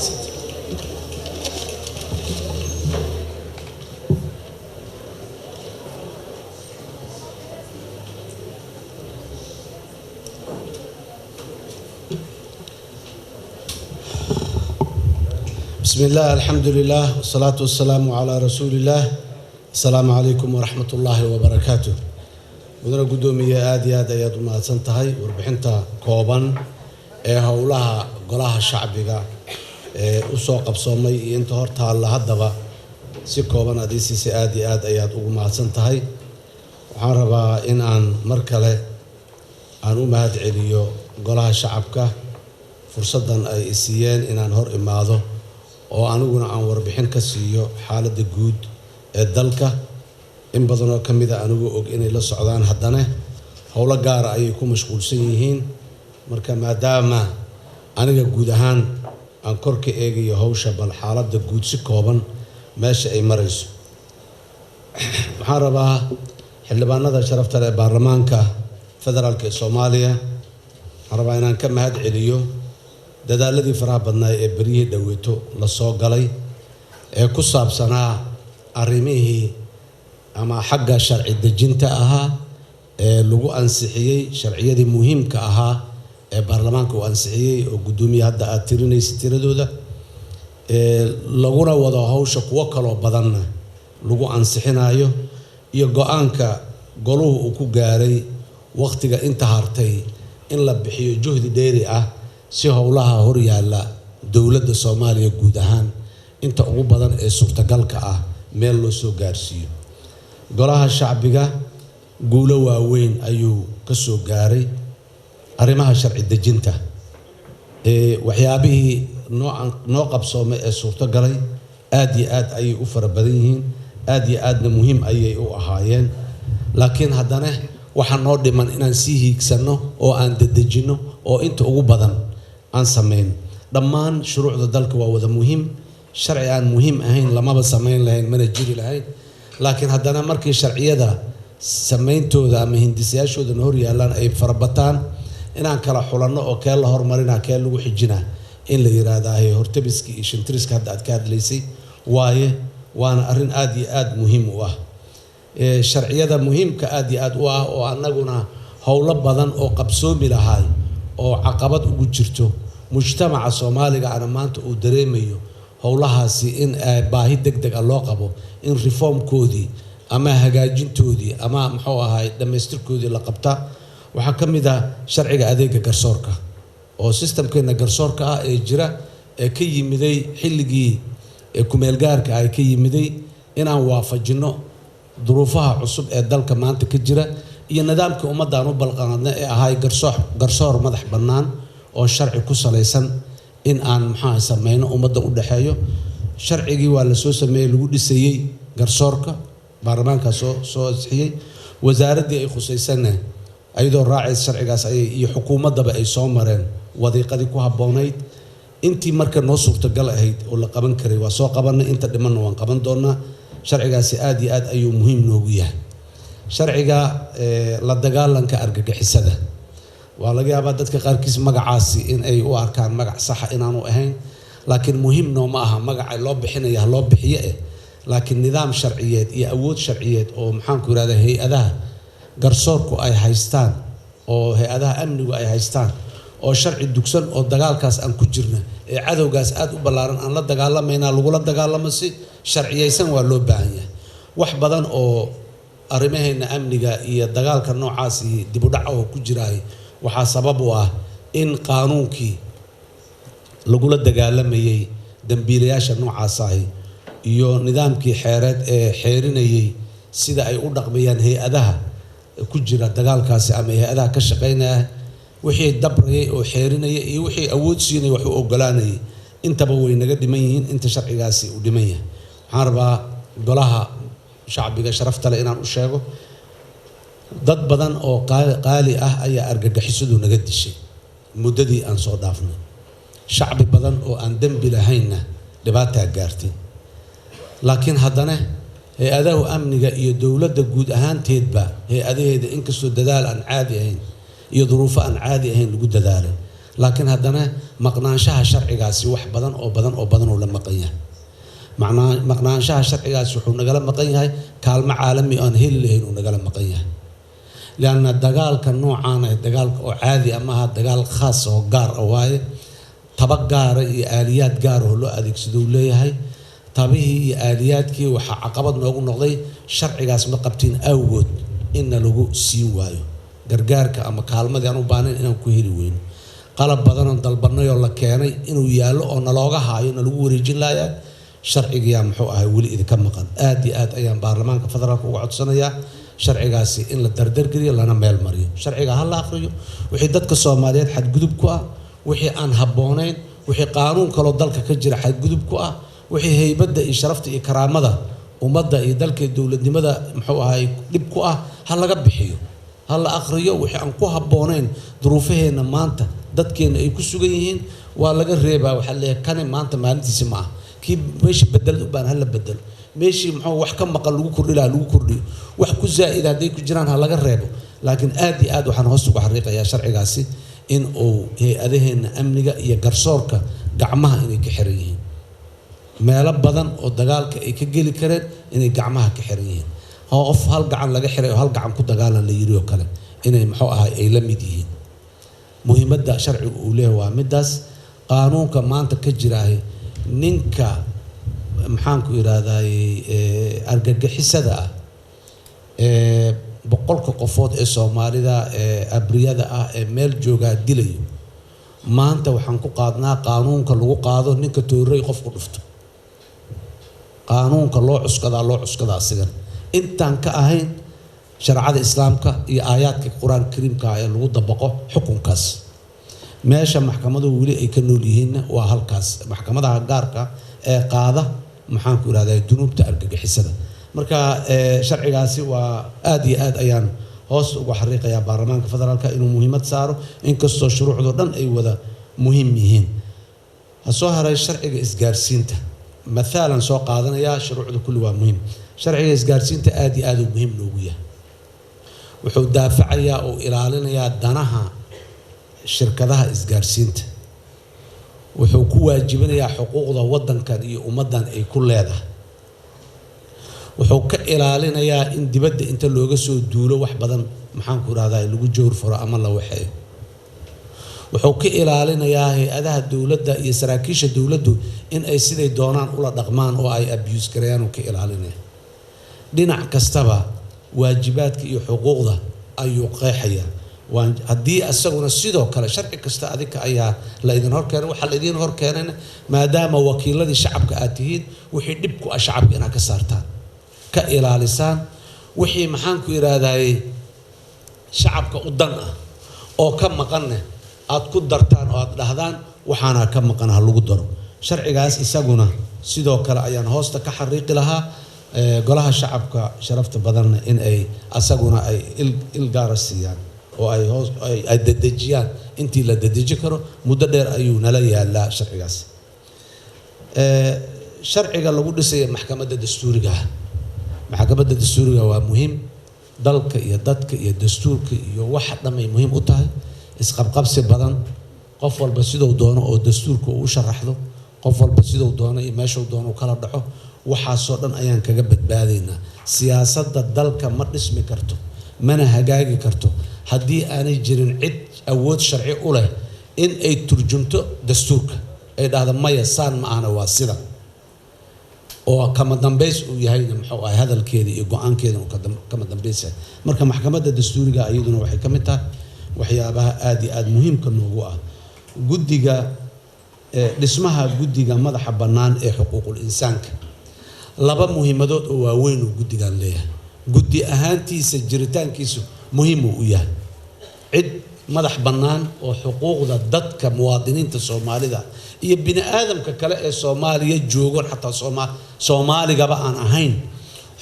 Mahadsantahay. بسم الله، الحمد لله، والصلاة والسلام على رسول الله. السلام عليكم ورحمة الله وبركاته. Mudane guddoomiye, aada iyo aad ayaad u mahadsan tahay warbixinta kooban ee howlaha Golaha Shacbiga ee usoo qabsoomay iyo inta hor taalla haddaba si kooban aad ii siisay. Aada iyo aad ayaad ugu mahadsan tahay. Waxaan rabaa in aan mar kale aan u mahad celiyo Golaha Shacabka fursaddan ay i siiyeen inaan hor imaado oo aniguna aan warbixin ka siiyo xaaladda guud ee dalka. In badan oo ka mida anigu og inay la socdaan, haddana howlo gaara ayay ku mashquulsan yihiin. Marka maadaama aniga guud ahaan aan kor ka eegayo howsha, bal xaaladda guud si kooban meesha ay marayso, waxaan rabaa xildhibaanada sharafta leh ee Baarlamaanka Federaalka ee Soomaaliya, waxaan rabaa inaan ka mahad celiyo dadaaladii faraha badnaa ee beryihii dhoweeto la soo galay ee ku saabsanaa arrimihii ama xagga sharci dejinta ahaa ee lagu ansixiyey sharciyadii muhiimka ahaa ee baarlamaanka uu ansixiyey, oo guddoomiye hadda aad tirinaysa tiradooda, ee laguna wado hawsha kuwo kaloo badanna lagu ansixinayo, iyo go-aanka goluhu uu ku gaaray wakhtiga inta hartay in la bixiyo juhdi dheeri ah si howlaha horyaalla dowladda Soomaaliya guud ahaan inta ugu badan ee suurtagalka ah meel loo soo gaarsiiyo. Golaha Shacbiga guulo waaweyn ayuu ka soo gaaray arrimaha sharci dejinta. Ee waxyaabihii noo qabsoomay ee suurtogalay aad iyo aad ayay u fara badan yihiin, aad iyo aadna muhiim ayay u ahaayeen, laakiin haddana waxaa noo dhiman inaan sii hiigsanno oo aan dedejinno oo inta ugu badan aan samayno. Dhammaan shuruucda dalka waa wada muhiim, sharci aan muhiim ahayn lamaba samayn lahayn, mana jiri lahayn, laakiin haddana markii sharciyada samayntooda ama hindisayaashoodana hor yaallaan ay farabataan, inaan kala xulanno oo kee la hormarinaa, kee lagu xijinaa in la yiraahdaa hortabiska iyo shintiriska hadda aad ka hadlaysay waaye, waana arrin aada iyo aada muhiim u ah. Sharciyada muhiimka aada iyo aada u ah oo annaguna howlo badan oo qabsoomi lahaay oo caqabad ugu jirto mujtamaca Soomaaliga ana maanta uu dareemayo howlahaasi in baahi deg deg ah loo qabo in reformkoodii ama hagaajintoodii ama muxuu ahaay dhammaystirkoodii la qabta, waxaa ka mid ah sharciga adeega garsoorka oo systemkeena garsoorka ah ee jira ee ka yimiday xilligii kumeelgaarka ay ka yimiday inaan waafajino duruufaha cusub ee dalka maanta ka jira iyo nidaamkii ummadda aan u balqanaadna ee ahay garsoor madax bannaan oo sharci ku salaysan in aan maxaa samayno ummadda u dhexeeyo. Sharcigii waa la soo sameeyey lagu dhisayey garsoorka, baarlamaankaa soo ansixiyey, wasaaraddii ay khusaysanna ayadoo raacaysa sharcigaas ayay iyo xukuumaddaba ay soo mareen wadiiqadii ku habboonayd. Intii marka noo suurtagal ahayd oo la qaban karay waa soo qabanay, inta dhimanna waan qaban doonaa. Sharcigaasi aada iyo aad ayuu muhiim noogu yahay. Sharciga la dagaalanka argagixisada, waa laga yaabaa dadka qaarkiis magacaasi in ay u arkaan magac saxa inaanu ahayn, laakiin muhiim nooma aha magaca loo bixinaya ha loo bixiyo eh, laakiin nidaam sharciyeed iyo awood sharciyeed oo maxaanku yidhahda hay-adaha garsoorku ay haystaan oo hay-adaha amnigu ay haystaan oo sharci dugsan oo dagaalkaas aan ku jirna ee cadowgaas aada u ballaaran aan la dagaalamayna lagula dagaalamo si sharciyeysan waa loo baahan yahay. Wax badan oo arrimaheena amniga iyo dagaalka noocaas iyo dib u dhac oo ku jiraay waxaa sabab u ah in qaanuunkii lagula dagaalamayay dambiilayaasha noocaas ahi iyo nidaamkii xeereed ee xeerinayay sida ay u dhaqmayaan hay-adaha ku jira dagaalkaasi ama hay-adaha ka shaqaynaya, wixii dabrayay oo xeerinaya iyo wixii awood siinaya wax u ogolaanayay intaba way naga dhiman yihiin inta sharcigaasi uu dhiman yahay. Waxaan rabaa Golaha Shacbiga sharafta leh inaan u sheego, dad badan oo qaali ah ayaa argagixisadu naga dishay muddadii aan soo dhaafnay, shacbi badan oo aan dembi lahaynna dhibaataa gaartay, laakiin haddana hay-adahu amniga iyo dowladda guud ahaanteedba hay-adaheeda inkastoo dadaal aan caadi ahayn iyo duruufo aan caadi ahayn lagu dadaalay, Laakiin haddana maqnaanshaha sharcigaasi wax badan oo badan oo badan uu la maqan yahay. Maqnaanshaha sharcigaasi wuxuu nagala maqan yahay kaalmo caalami aan heli lahayn uu nagala maqan yahay, lianna dagaalka noocaan ah dagaalka oo caadi ah maaha, dagaal khaas oo gaar ah waaye. Taba gaara iyo aaliyaad gaar oo loo adeegsado uu leeyahay. Tabihii iyo aaliyaadkii waxaa caqabad noogu noqday sharcigaas ma qabtiin awgood inna lagu siin waayo gargaarka ama kaalmadii aan u baahnayn inaan ku heli weyno. Qalab badanoon dalbanay oo la keenay inuu yaallo oo nalooga haayo nalagu wareejin laaya sharcigiyaa muxuu ahay weli idinka maqan. Aad iyo aad ayaan baarlamaanka federaalka uga codsanayaa sharcigaasi in la dardargeliyo lana meel mariyo. Sharciga ha la aqriyo, wixii dadka Soomaaliyeed xadgudub ku ah, wixii aan habboonayn, wixii qaanuun kaloo dalka ka jira xadgudub ku ah, wixii heybadda iyo sharafta iyo karaamada ummadda iyo dalka dowladnimada muxuu ahay dhib ku ah, ha laga bixiyo, ha la aqriyo. Wixii aan ku habboonayn duruufaheenna maanta dadkeenna ay ku sugan yihiin waa laga reebaa. Waxaa leeyahay kani maanta maalintiisi ma ah, kii meeshii bedelad u baahan ha la bedelo, meeshii muxuu wax ka maqan lagu kordhi lahaa lagu kordhiyo, wax ku zaa'id hadday ku jiraan ha laga reebo. Laakiin aad iyo aad waxaan hoos uga xariiqayaa sharcigaasi in uu hay-adaheenna amniga iyo garsoorka gacmaha inay ka xiran yihiin, meelo badan oo dagaalka ay ka geli kareen inay gacmaha ka xiran yihiin, qof hal gacan laga xiray oo hal gacan ku dagaalan la yiri oo kale inay muxuu ahay ay la mid yihiin. Muhiimadda sharcigu uu leeyahay waa midaas. Qaanuunka maanta ka jiraahi ninka maxaanku yidhaahdaay argagixisada ah ee 100-ka qofood ee Soomaalida ee abriyada ah ee meel joogaa dilayo, maanta waxaan ku qaadnaa qaanuunka lagu qaado ninka toorey qofku dhufto. Qaanuunka loo cuskadaa loo cuskadaa asigan intaan ka ahayn shareecada Islaamka iyo aayaadka Qur-aanka Kariimka ah ee lagu dabaqo xukunkaas. Meesha maxkamaduhu weli ay ka nool yihiinna waa halkaas, maxkamadaha gaarka ee qaada maxaanku idhahdaa dunuubta argagixisada. Marka sharcigaasi waa aad iyo aad ayaan hoos uga xariiqayaa baarlamaanka federaalka inuu muhiimad saaro, inkastoo shuruucdo dhan ay wada muhiim yihiin. Ha soo haray sharciga isgaarsiinta mathaalan soo qaadanayaa, shuruucda kulli waa muhiim. Sharciga isgaarsiinta aad iyo aad uu muhiim noogu yahay. Wuxuu daafacayaa oo ilaalinayaa danaha shirkadaha isgaarsiinta, wuxuu ku waajibinayaa xuquuqda waddankan iyo ummaddan ay ku leedahay, wuxuu ka ilaalinayaa in dibadda inta looga soo duulo wax badan maxaanku idhahdaa lagu jowr furo ama la waxeeyo, wuxuu ka ilaalinayaa hay-adaha dowladda iyo saraakiisha dowladdu in ay siday doonaan ula dhaqmaan oo ay abuse gareeyaan uu ka ilaalinaya. Dhinac kastaba waajibaadka iyo xuquuqda ayuu qeexayaa. Waan haddii isaguna sidoo kale sharci kasta adinka ayaa la idin horkeenay, waxaa la idin horkeenayna maadaama wakiiladii shacabka aad tihiin, wixii dhib ku ah shacabka inaad ka saartaan, ka ilaalisaan, wixii maxaanku yidhaahdaye shacabka u dan ah oo ka maqanne aad ku dartaan oo aad dhahdaan waxaana ka maqan ha lagu daro. Sharcigaas isaguna sidoo kale ayaan hoosta ka xariiqi lahaa golaha shacabka sharafta badanna in ay asaguna ay il gaara siiyaan oo ay hoos ay dedejiyaan intii la dedeji karo. Muddo dheer ayuu nala yaalaa sharcigaas. Sharciga lagu dhisaya maxkamadda dastuuriga ah, maxkamadda dastuuriga waa muhiim dalka iyo dadka iyo dastuurka iyo waxa dhamay muhiim u tahay. Isqabqabsi badan, qof walba siduu doono oo dastuurka uu u sharaxdo, qof walba siduu doono iyo meeshuu doono u kala dhaco, waxaasoo dhan ayaan kaga badbaadaynaa. Siyaasadda dalka ma dhismi karto mana hagaagi karto haddii aanay jirin cid awood sharci u leh in ay turjumto dastuurka, ay dhahdo maya saan ma ahna waa sida, oo kama dambays uu yahayna muxuu ahay hadalkeeda iyo go-aankeeda uu kama dambays yahay. Marka maxkamadda dastuuriga iyaduna waxay ka mid tahay waxyaabaha aad iyo aad muhiimka noogu ah. Guddiga dhismaha guddiga madaxa bannaan ee xuquuqul insaanka, laba muhiimadood oo waaweyn uu guddigan leeyahay. Guddi ahaantiisa jiritaankiisu muhiim uu u yahay, cid madax bannaan oo xuquuqda dadka muwaadiniinta Soomaalida iyo bini aadamka kale ee Soomaaliya joogon, xataa Soomaaligaba aan ahayn,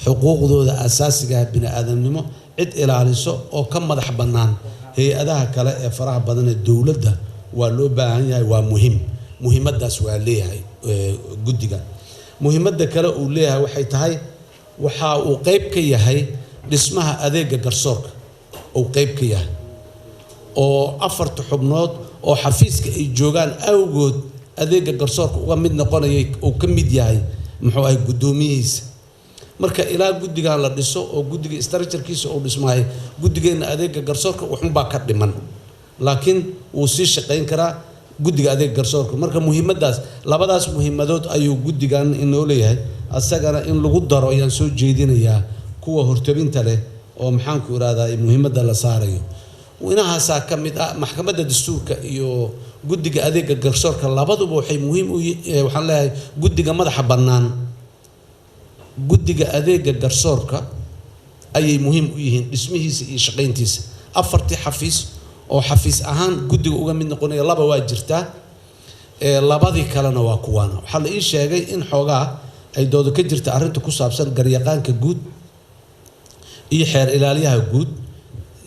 xuquuqdooda asaasiga ah bini aadamnimo cid ilaaliso oo ka madax bannaan hay-adaha kale ee faraha badan ee dowladda waa loo baahan yahay, waa muhiim. Muhiimaddaas waa leeyahay guddiga. Muhiimadda kale uu leeyahay waxay tahay waxa uu qayb ka yahay dhismaha adeega garsoorka uu qayb ka yahay, oo 4ta xubnood oo xafiiska ay joogaan awgood adeega garsoorka uga mid noqonayay uu ka mid yahay muxuu ahay guddoomiyihiisa. Marka ilaa guddigan la dhiso oo guddiga structure-kiisa uu dhismaayo, guddigeenna adeega garsoorka waxunbaa ka dhiman, laakiin wuu sii shaqayn karaa guddiga adeega garsoorka. Marka muhiimadaas, labadaas muhiimadood ayuu guddigan inoo leeyahay. Asagana in lagu daro ayaan soo jeedinayaa kuwa hortabinta leh oo maxaanku irahdaa muhiimadda la saarayo. Inahaasaa ka mid ah maxkamadda dastuurka iyo guddiga adeega garsoorka. Labaduba waxay muhiim u, waxaan leeyahay guddiga madaxa bannaan, guddiga adeega garsoorka ayay muhiim u yihiin dhismihiisa iyo shaqayntiisa. Afartii xafiis oo xafiis ahaan guddiga uga mid noqonaya, laba waa jirtaa, labadii kalena waa kuwaana. Waxaa la ii sheegay in xoogaa ay doodo ka jirta arrinta ku saabsan garyaqaanka guud iyo xeer ilaaliyaha guud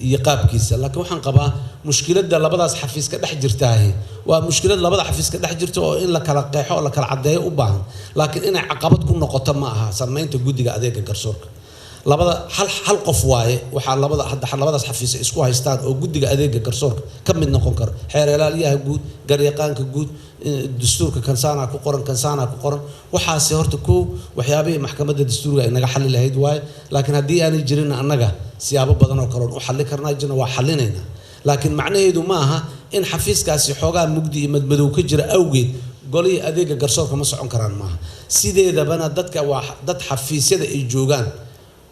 iyo qaabkiisa, laakiin waxaan qabaa mushkiladda labadaas xafiis ka dhex jirtaahi waa mushkilad labada xafiis ka dhex jirta oo in la kala qeexo oo la kala caddeeyo u baahan, laakiin inay caqabad ku noqoto ma aha samaynta guddiga adeega garsoorka. Labada hal qof waaye waxaa labada hadda labadaas xafiis ay isku haystaan oo guddiga adeega garsoorka ka mid noqon karo: xeer ilaaliyaha guud, garyaqaanka guud. Dastuurka kansaanaa ku qoran, kansaanaa ku qoran. Waxaasi horta kow waxyaabihii maxkamadda dastuurka ay naga xalli lahayd waaye, laakiin haddii aanay jirin annaga siyaabo badan oo kale oon u xalli karnaa jirna, waa xallinaynaa. Laakiin macnaheedu ma aha in xafiiskaasi xoogaa mugdi iyo madmadow ka jira awgeed golihii adeega garsoorka ma socon karaan, maaha. Sideedabana dadka waa dad xafiisyada ay joogaan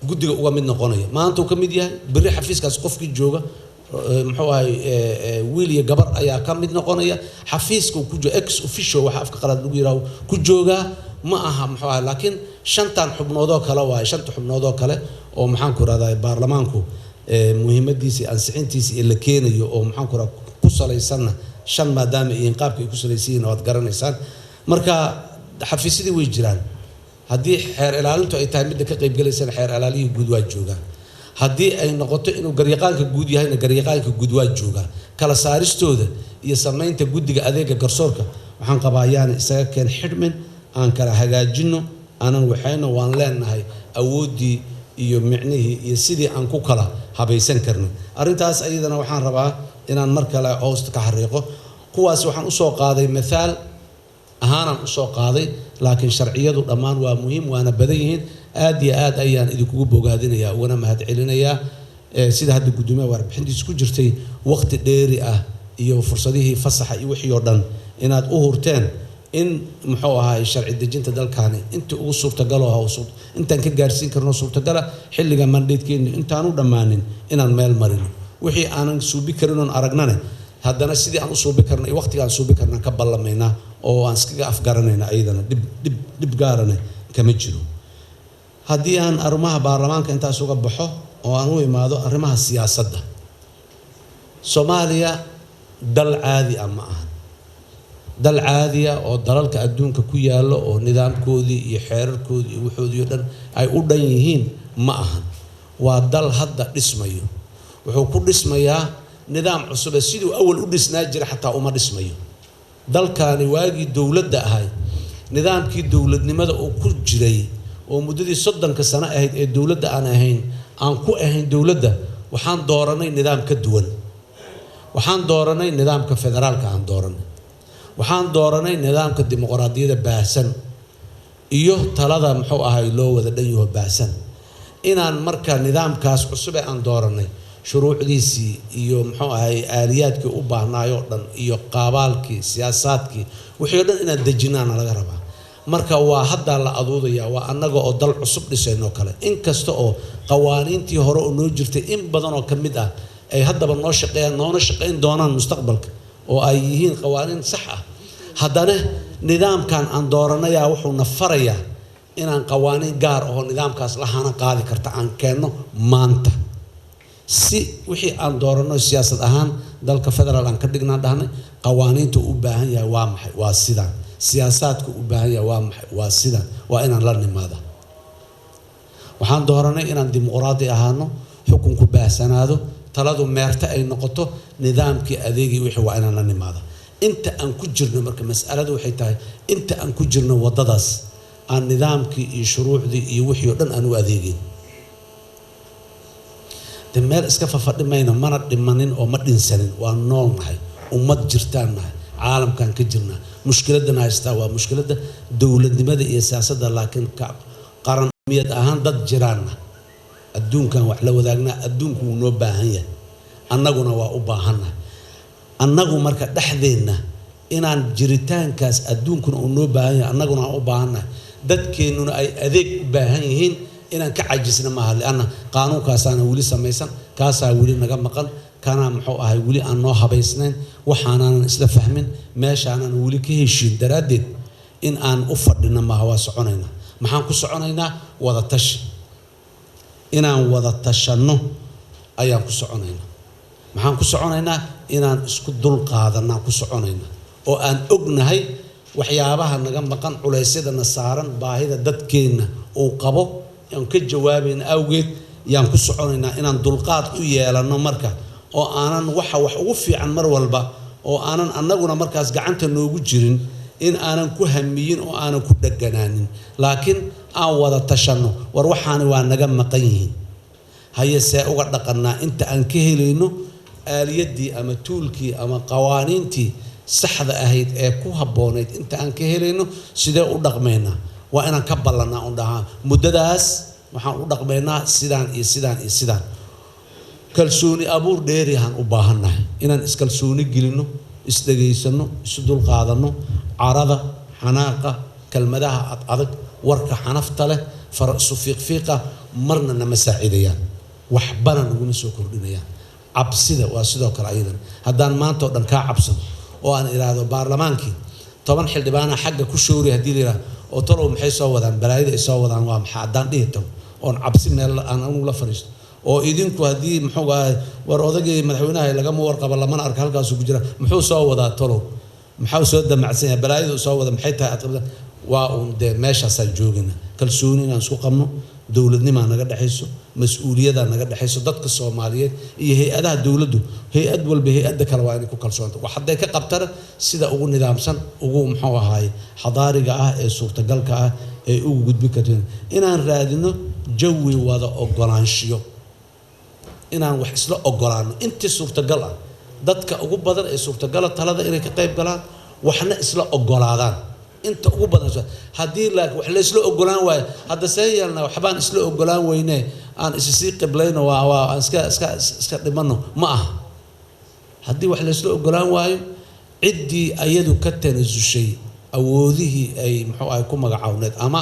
guddiga uga mid noqonaya. Maanta uu ka mid yahay, berri xafiiskaas qofkii jooga, muxuu ahay, wiil iyo gabar ayaa ka mid noqonaya. Xafiiska uu ku jooga ex officio, waxa afka qalaad lagu yiraahdo, ku joogaa ma aha muxuu ahay. Laakiin shantan xubnoodoo kale waaye, shanta xubnoodoo kale oo maxaan ku rahdaa baarlamaanku muhiimadiisa ansixintiisa iyo la keenayo oo maxaan ku rahdaa ku salaysanna shan, maadaama iyo qaabka ay ku salaysan yihiin waad garanaysaan. Marka xafiisyadii way jiraan. Haddii xeer ilaalintu ay tahay midda ka qaybgalaysana, xeer ilaaliyihii guud waa joogaa. Haddii ay noqoto inuu garyaqaanka guud yahayna, garyaqaanka guud waa joogaa. Kala saaristooda iyo samaynta guddiga adeega garsoorka waxaan qabaa ayaana isaga keen xidhmin, aan kala hagaajino, aanan waxayno waan leenahay awooddii iyo micnihii iyo sidii aan ku kala habaysan karnay arrintaas. Ayadana waxaan rabaa inaan mar kale hoosta ka xariiqo, kuwaas waxaan usoo qaaday mathaal ahaanaan usoo qaaday, laakiin sharciyadu dhammaan waa muhiim waana badan yihiin. Aad iyo aad ayaan idinkugu bogaadinayaa ugana mahadcelinayaa sida hadda guddoomiyaha warbixintiisa ku jirtay, waqti dheeri ah iyo fursadihii fasaxa iyo wixii oo dhan inaad u hurteen in muxuu ahaay sharci dejinta dalkani inta ugu suurtagalo intaan ka gaarsiin karno suurtagala xilliga mandatekeenu intaan u dhammaanin inaan meel marino. Wixii aanan suubi karin oon aragnane, haddana sidii aan u suubi karna iyo waqtiga aan suubi karna ka ballamaynaa oo aan iskaga afgaranayna, ayadana dhib gaarane kama jiro. Haddii aan arrimaha baarlamaanka intaas uga baxo oo aan u imaado arrimaha siyaasadda Soomaaliya, dal caadi ah ma ahan. Dal caadiya oo dalalka adduunka ku yaallo oo nidaamkoodii iyo xeerarkoodii iyo waxoodii oo dhan ay u dhan yihiin ma ahan. Waa dal hadda dhismayo. Wuxuu ku dhismayaa nidaam cusube, siduu awal u dhisnaa jira xataa uma dhismayo. Dalkaani waagii dowladda ahay, nidaamkii dowladnimada uu ku jiray oo muddadii 30-ka sano ahayd ee dowladda aan ahayn, aan ku ahayn dowladda, waxaan dooranay nidaam ka duwan. Waxaan dooranay nidaamka federaalka aan dooranay, waxaan dooranay nidaamka dimuqraadiyadda baahsan iyo talada muxuu ahay loo wada dhan yaho baahsan. Inaan marka nidaamkaas cusub ee aan dooranay shuruucdiisii iyo muxuu ahay aaliyaadkii u baahnaayoo dhan iyo qaabaalkii siyaasaadkii wixii o dhan inaan dejinaana laga rabaa. Marka waa haddaa la aduudaya, waa annaga oo dal cusub dhisaynoo kale. Inkasta oo qawaaniintii hore oo noo jirtay in badan oo ka mid ah ay haddaba noo shaqeeyaan, noona shaqayn doonaan mustaqbalka oo ay yihiin qawaaniin sax ah, haddana nidaamkan aan dooranayaa wuxuuna farayaa inaan qawaaniin gaar ahoo nidaamkaas la hana qaadi karta aan keenno maanta, si wixii aan dooranno siyaasad ahaan dalka federaal aan ka dhignaan dhahnay, qawaaniinta u baahan yahay waa maxay? Waa sidaan. Siyaasaadka u baahan yahay waa maxay? Waa sidaan. Waa inaan la nimaada. Waxaan dooranay inaan dimuqraadi ahaano, xukunku baahsanaado, taladu meerta ay noqoto, nidaamkii adeegii wixii waa inaan la nimaada. Inta aan ku jirno marka mas'aladu waxay tahay, inta aan ku jirno waddadaas aan nidaamkii iyo shuruucdii iyo wixii oo dhan aan u adeegin, de meel iska fafadhi mayno, mana dhimanin oo ma dhinsanin, waa noolnahay. Ummad jirtaan nahay, caalamkan ka jirnaa. Mushkiladana haystaa waa mushkiladda dowladnimada iyo siyaasadda, laakiin qaran miyad ahaan dad jiraanna adduunkan wax la wadaagnaa. Adduunku wuu noo baahan yahay, annaguna waa u baahannahay. Annagu marka dhexdeenna inaan jiritaankaas adduunkuna uu noo baahan yahay, annaguna aan u baahannahay, dadkeennuna ay adeeg u baahan yihiin, inaan ka cajisna maaha. Lianna qaanuunkaasaana weli samaysan, kaasaa weli naga maqan, kanaa muxuu ahay weli aan noo habaysnayn, waxaanaanan isla fahmin, meeshaanan weli ka heshiin daraaddeed in aan u fadhino maaha. Waa soconaynaa. Maxaan ku soconaynaa? Wada tashi. Inaan wada tashanno ayaan ku soconaynaa. Maxaan ku soconaynaa? Inaan isku dul qaadanaan ku soconaynaa, oo aan ognahay waxyaabaha naga maqan, culeysyadana saaran, baahida dadkeenna uu qabo aan ka jawaabayna awgeed yaan ku soconaynaa. Inaan dulqaad u yeelanno marka, oo aanan waxa wax ugu fiican mar walba oo aanan annaguna markaas gacanta noogu jirin in aanan ku hamiyin oo aanan ku dheganaanin, laakiin aan wada tashanno. War, waxaani waa naga maqan yihiin, haye, see uga dhaqannaa inta aan ka helayno aaliyaddii ama tuulkii ama qawaaniintii saxda ahayd ee ku habboonayd? Inta aan ka helayno sidee u dhaqmaynaa? Waa inaan ka ballannaa un dhahaa muddadaas waxaan u dhaqmaynaa sidaan iyo sidaan iyo sidaan. Kalsooni abuur dheerihaan u baahannahay, inaan iskalsooni gelinno, isdhegaysanno, isu dulqaadanno. Carada, xanaaqa, kelmadaha ad adag, warka xanafta leh, fara isu fiiqfiiqa marna nama saacidayaan, waxbana naguma soo kordhinayaan. Cabsida waa sidoo kale ayadan. Haddaan maanta oo dhan kaa cabsado oo aan idhaahdo baarlamaankii 10 xildhibaana xagga ku shoori, haddii la yidhahdo oo talow maxay soo wadaan, balaayada ay soo wadaan waa maxaa, haddaan dhihi tago oon cabsi meel aan anugu la fadhiisto, oo idinku haddii muxuu ahay, war odagii madaxweynaha lagama warqabo, lamana arka, halkaasuu ku jira, muxuu soo wadaa talow, maxuu soo damacsan yahay, balaayada uu soo wada maxay tahay, aad qabta, waa uun dee meeshaasaan joogina. Kalsooni inaan isku qabno, dowladnimaa naga dhexayso, mas-uuliyadaa naga dhexayso dadka Soomaaliyeed iyo hay-adaha dowladdu. Hay-ad walba hay-adda kale waa inay ku kalsoonta wax hadday ka qabtana sida ugu nidaamsan, ugu muxuu ahaay xadaariga ah ee suurtagalka ah ee ugu gudbi karto. Inaan raadino jawi wada ogolaanshiyo, inaan wax isla ogolaano intii suurtagal ah, dadka ugu badan ee suurtagala talada inay ka qayb galaan, waxna isla ogolaadaan inta ugu badan. Haddii laakiin wax la isla ogolaan waayo, hadda see yeelnaa? Waxbaan isla ogolaan weyne, aan isi sii qiblayno, waa aan iska dhimano ma aha. Haddii wax la isla ogolaan waayo, ciddii ayadu ka tanasushay awoodihii ay muxuu ahay ku magacawneed ama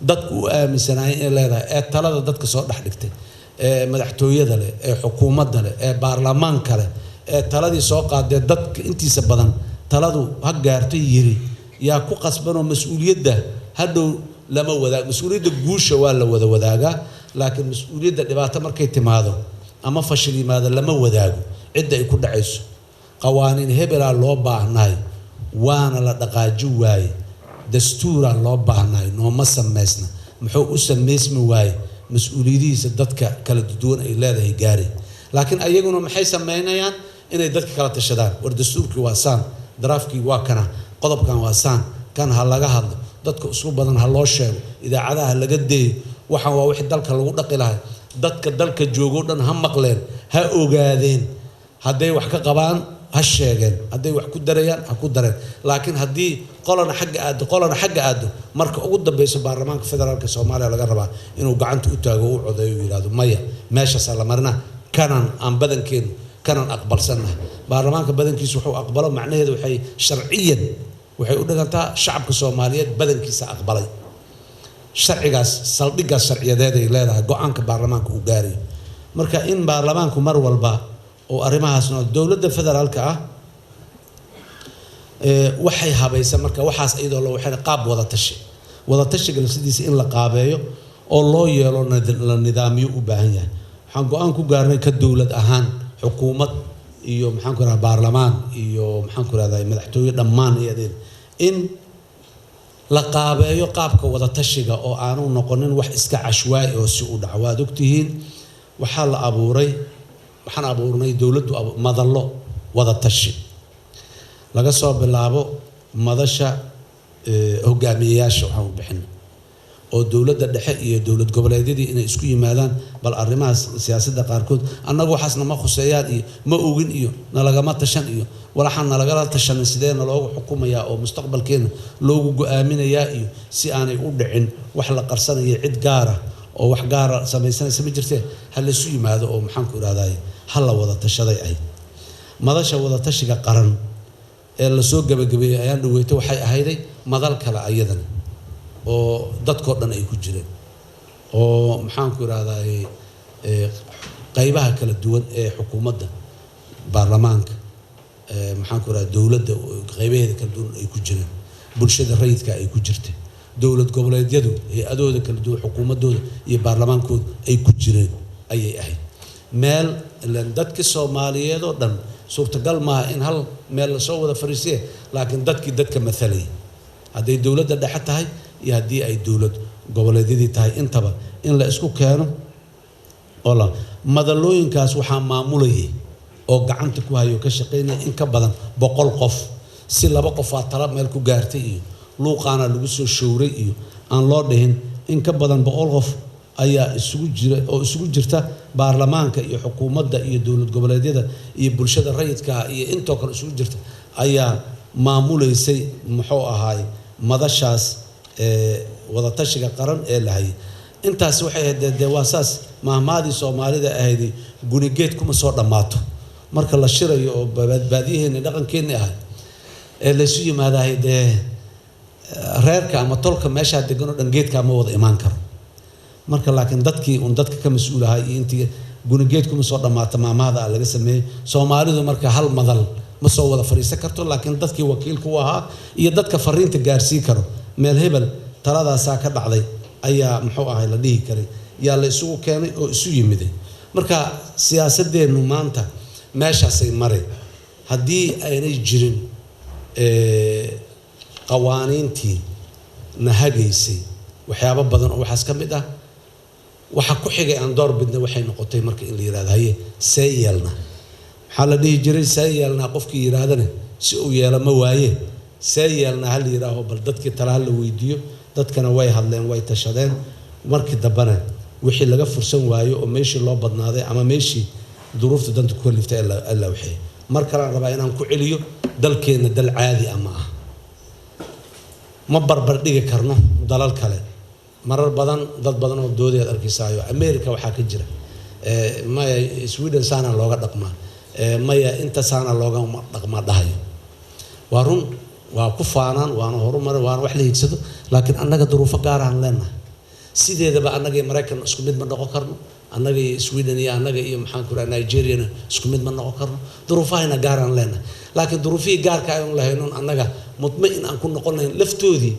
dadku u aaminsanaayeen inay leedahay ee talada dadka soo dhex dhigtay, ee madaxtooyada leh, ee xukuumadda leh, ee baarlamaanka leh, ee taladii soo qaadee dadka intiisa badan taladu ha gaarto yiri, yaa ku qasbanoo mas-uuliyadda hadhow lama wadaag. Mas-uuliyadda guusha waa la wada wadaagaa, laakiin mas-uuliyadda dhibaato markay timaado ama fashil yimaado lama wadaago cidda ay ku dhacayso. Qawaaniin hebelaa loo baahnaay, waana la dhaqaaji waaye. Dastuuraa loo baahnaay, nooma samaysna. Muxuu u samaysmi waaye? Mas-uuliyadihiisa dadka kala duwan ay leedahay gaari. Laakiin ayaguna maxay sameynayaan? Inay dadka kala tashadaan. War, dastuurkii waa saan, daraafkii waa kana, qodobkan waa saan, kan ha laga hadlo, dadka isku badan ha loo sheego, idaacadaha ha laga deeyo. Waxaan waa wixii dalka lagu dhaqi lahay. Dadka dalka joogoo dhan ha maqleen, ha ogaadeen, hadday wax ka qabaan ha sheegeen, hadday wax ku darayaan ha ku dareen. Laakiin haddii qolana xagga aado, qolana xagga aado, marka ugu dambeyso baarlamaanka federaalka Soomaaliya laga rabaa inuu gacanta u taago, u codeeyo, u yidhahdo maya, meeshaasaa la marina, kanan aan badankeenu kanan aqbalsannahay. Baarlamaanka badankiisu wuxuu aqbalo macnaheedu waxay sharciyan waxay u dhigantaa shacabka Soomaaliyeed badankiisa aqbalay sharcigaas. Saldhiggaas sharciyadeed ay leedahay go-aanka baarlamaanka uu gaarayo. Marka in baarlamaanku mar walba oo arrimahaasna dowladda federaalka ah waxay habaysa marka waxaas iyadoo la waxayna qaab wada tashi, wada tashiga lafsidiisa in la qaabeeyo oo loo yeelo la nidaamiyo u baahan yahay. Waxaan go-aan ku gaarnay ka dowlad ahaan, xukuumad iyo maxaan ku rahdaa baarlamaan iyo maxaan ku rahdaa madaxtooye, dhammaan iyadeed in la qaabeeyo qaabka wada tashiga oo aanu noqonin wax iska cashwaa'i oo si u dhaco. Waad ogtihiin, waxaa la abuuray, waxaan abuurnay dowladdu madallo wada tashi, laga soo bilaabo madasha hogaamiyeyaasha waxaan u bixinay. oo dowladda dhexe iyo dowlad goboleedyadii inay isku yimaadaan bal arrimahaas siyaasadda qaarkood. Annagu waxaasna ma khuseeyaan iyo ma ogin iyo nalagama tashan iyo walaxaan nalagala tashanin sidee naloogu xukumayaa oo mustaqbalkeena loogu go-aaminayaa, iyo si aanay u dhicin wax la qarsanaya cid gaara oo wax gaara samaysanaysa ma jirtee, ha laysu yimaado oo maxaanku idhahdaye ha la wada tashaday ahayd. Madasha wadatashiga qaran ee lasoo gabagabeeyey ayaan dhaweyto waxay ahayday madal kale ayadana oo dadkoo dhan ay ku jireen oo maxaanku idhahdaye qaybaha kala duwan ee xukuumadda, baarlamaanka, maxaanku idhahda dowladda qaybaheeda kala duwan ay ku jireen, bulshada rayidka ay ku jirtay, dowlad goboleedyadu hay-adooda kala duwan, xukuumadooda iyo baarlamaankooda ay ku jireen ayay ahayd. Meel ilan dadkii Soomaaliyeed oo dhan suurtagal maaha in hal meel lasoo wada fariisiye, laakiin dadkii dadka mathalayay, hadday dowladda dhexe tahay iyo haddii ay dowlad goboleedyadii tahay, intaba in la isku keeno oo la madalooyinkaas waxaa maamulayay oo gacanta ku hayo ka shaqaynaya in ka badan 100 qof. Si 2 qofaa tala meel ku gaartay iyo luuqaana lagu soo showray iyo aan loo dhihin, in ka badan 100 qof ayaa isugu jira oo isugu jirta baarlamaanka iyo xukuumadda iyo dowlad goboleedyada iyo bulshada rayidka iyo intoo kale isugu jirta ayaa maamulaysay muxuu ahaay madashaas wadatashiga qaran ee la hayay. Intaasi waxay ahayd dee waa saas mahmaadii Soomaalida ahayd, gunigeed kuma soo dhammaato. Marka la shirayo oo baadiyaheenni dhaqankeenni ahay ee laysu yimaadahay, dee reerka ama tolka meeshaa degan oo dhan geedkaa ma wada imaan karo marka, laakiin dadkii uun dadka ka mas-uulahay iyo intii gunigeed kuma soo dhammaata maamahda laga sameeyey. Soomaalidu marka hal madal ma soo wada fadhiisan karto, laakiin dadkii wakiilka u ahaa iyo dadka fariinta gaarsiin karo meel hebel taladaasaa ka dhacday ayaa muxuu ahay la dhihi karay yaa la isugu keenay oo isu yimiday. Marka siyaasadeennu maanta meeshaasay maray haddii aynay jirin qawaaniintii na hagaysay waxyaabo badan oo waxaas ka mid ah. Waxa ku xigay aan door bidna waxay noqotay marka in la yirahdo haye see yeelna, maxaa la dhihi jiray, see yeelnaa. Qofkii yiraahdana si uu yeelo ma waaye, see yeelnaa ha la yidhaaho, bal dadkii tala ha la weydiiyo. Dadkana way hadleen, way tashadeen. Markii dambena wixii laga fursan waayo oo meeshii loo badnaaday ama meeshii duruufta danta ku kaliftay alla waxay. Mar kalean rabaa inaan ku celiyo, dalkeenna dal caadi ah ma ah, ma barbar dhigi karno dalal kale. Marar badan dad badan oo doodayaad arkaysaayo, America waxaa ka jira maya, Sweden saana looga dhaqmaa maya, inta saana looga dhaqmaa dhahayo. Waa run, waa ku faanaan, waana horumar, waana wax la hiigsado, laakiin annaga duruufo gaaraan leenahay. Sideedaba annaga iyo Maraykan isku mid ma noqon karno, annaga iyo Sweden iyo annaga iyo maxaan ku raha Nigeriana isku mid ma noqon karno. Duruufahayna gaaraan leenahay, laakiin duruufihii gaarka aynu lahaynon annaga mudmain aan ku noqon lahayn laftoodii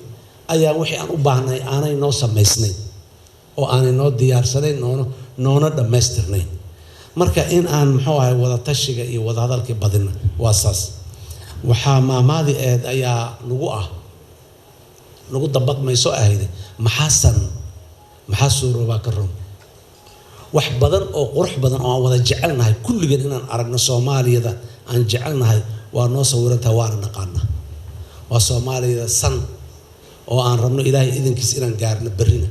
ayaa wixii aan u baahnay aanay noo samaysnayn oo aanay noo diyaarsanayn noona dhammaystirnayn. Marka in aan muxuu ahay wadatashiga iyo wadahadalkii badina waa saas. Waxaa maamaadii ahayd ayaa nagu ah nagu dabaqmayso ahayd, maxaasan maxaa suuroobaa ka ron. Wax badan oo qurux badan oo aan wada jecelnahay kulligeen inaan aragno Soomaaliyada aan jecelnahay waa noo sawirantaha, waana naqaanaa, waa Soomaaliyada san oo aan rabno Ilaahay idankiis inaan gaarno berrina.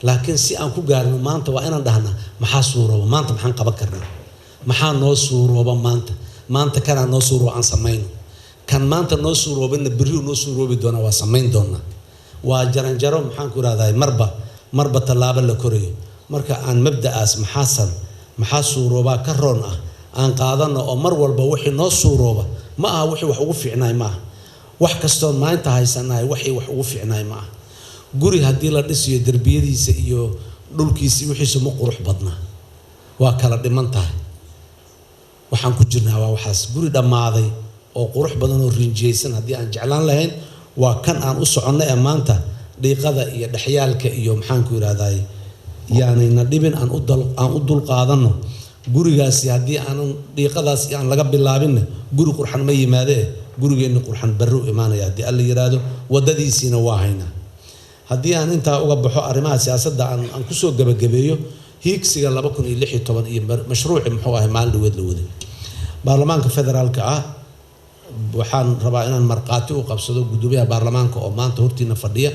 Laakiin si aan ku gaarno maanta waa inaan dhahnaa maxaa suurooba maanta, maxaan qaban karnaa, maxaa noo suurooba maanta. Maanta kanaa noo suurooba aan samayno, kan maanta noo suuroobana berriu noo suuroobi doonaa, waa samayn doonaa. Waa jaranjaro, maxaan ku idhahdaa, marba tallaabo la korayo. Marka aan mabda'aas maxaasan maxaa suuroobaa ka roon ah aan qaadano, oo mar walba wixii noo suurooba ma aha wixii wax ugu fiicnaay, ma aha wax kastoon maanta haysanahay waxii wax ugu fiicnaay ma aha. Guri haddii la dhisiyo derbiyadiisa iyo dhulkiisa wixiisu ma qurux badnaa, waa kala dhiman tahay. Waxaan ku jirnaa waa waxaas guri dhammaaday oo qurux badan oo rinjiyeysan haddii aan jeclaan lahayn, waa kan aan u soconno ee maanta dhiiqada iyo dhexyaalka iyo maxaanku idhahdaay yaanayna dhibin, aan u dul qaadanno gurigaasi. Haddii aanan dhiiqadaasi aan laga bilaabinna guri qurxan ma yimaadee, gurigeenni qurxan barri u imaanaya haddii Alla yiraahdo, waddadiisiina waa haynaa. Haddii aan intaa uga baxo arrimaha siyaasadda, aan kusoo gabagabeeyo hiigsiga 2016 iyo mashruuci muxuu ahay maalin dhaweed la waday baarlamaanka federaalka ah. Waxaan rabaa inaan markhaati u qabsado guddoomiyaha baarlamaanka oo maanta hortiina fadhiya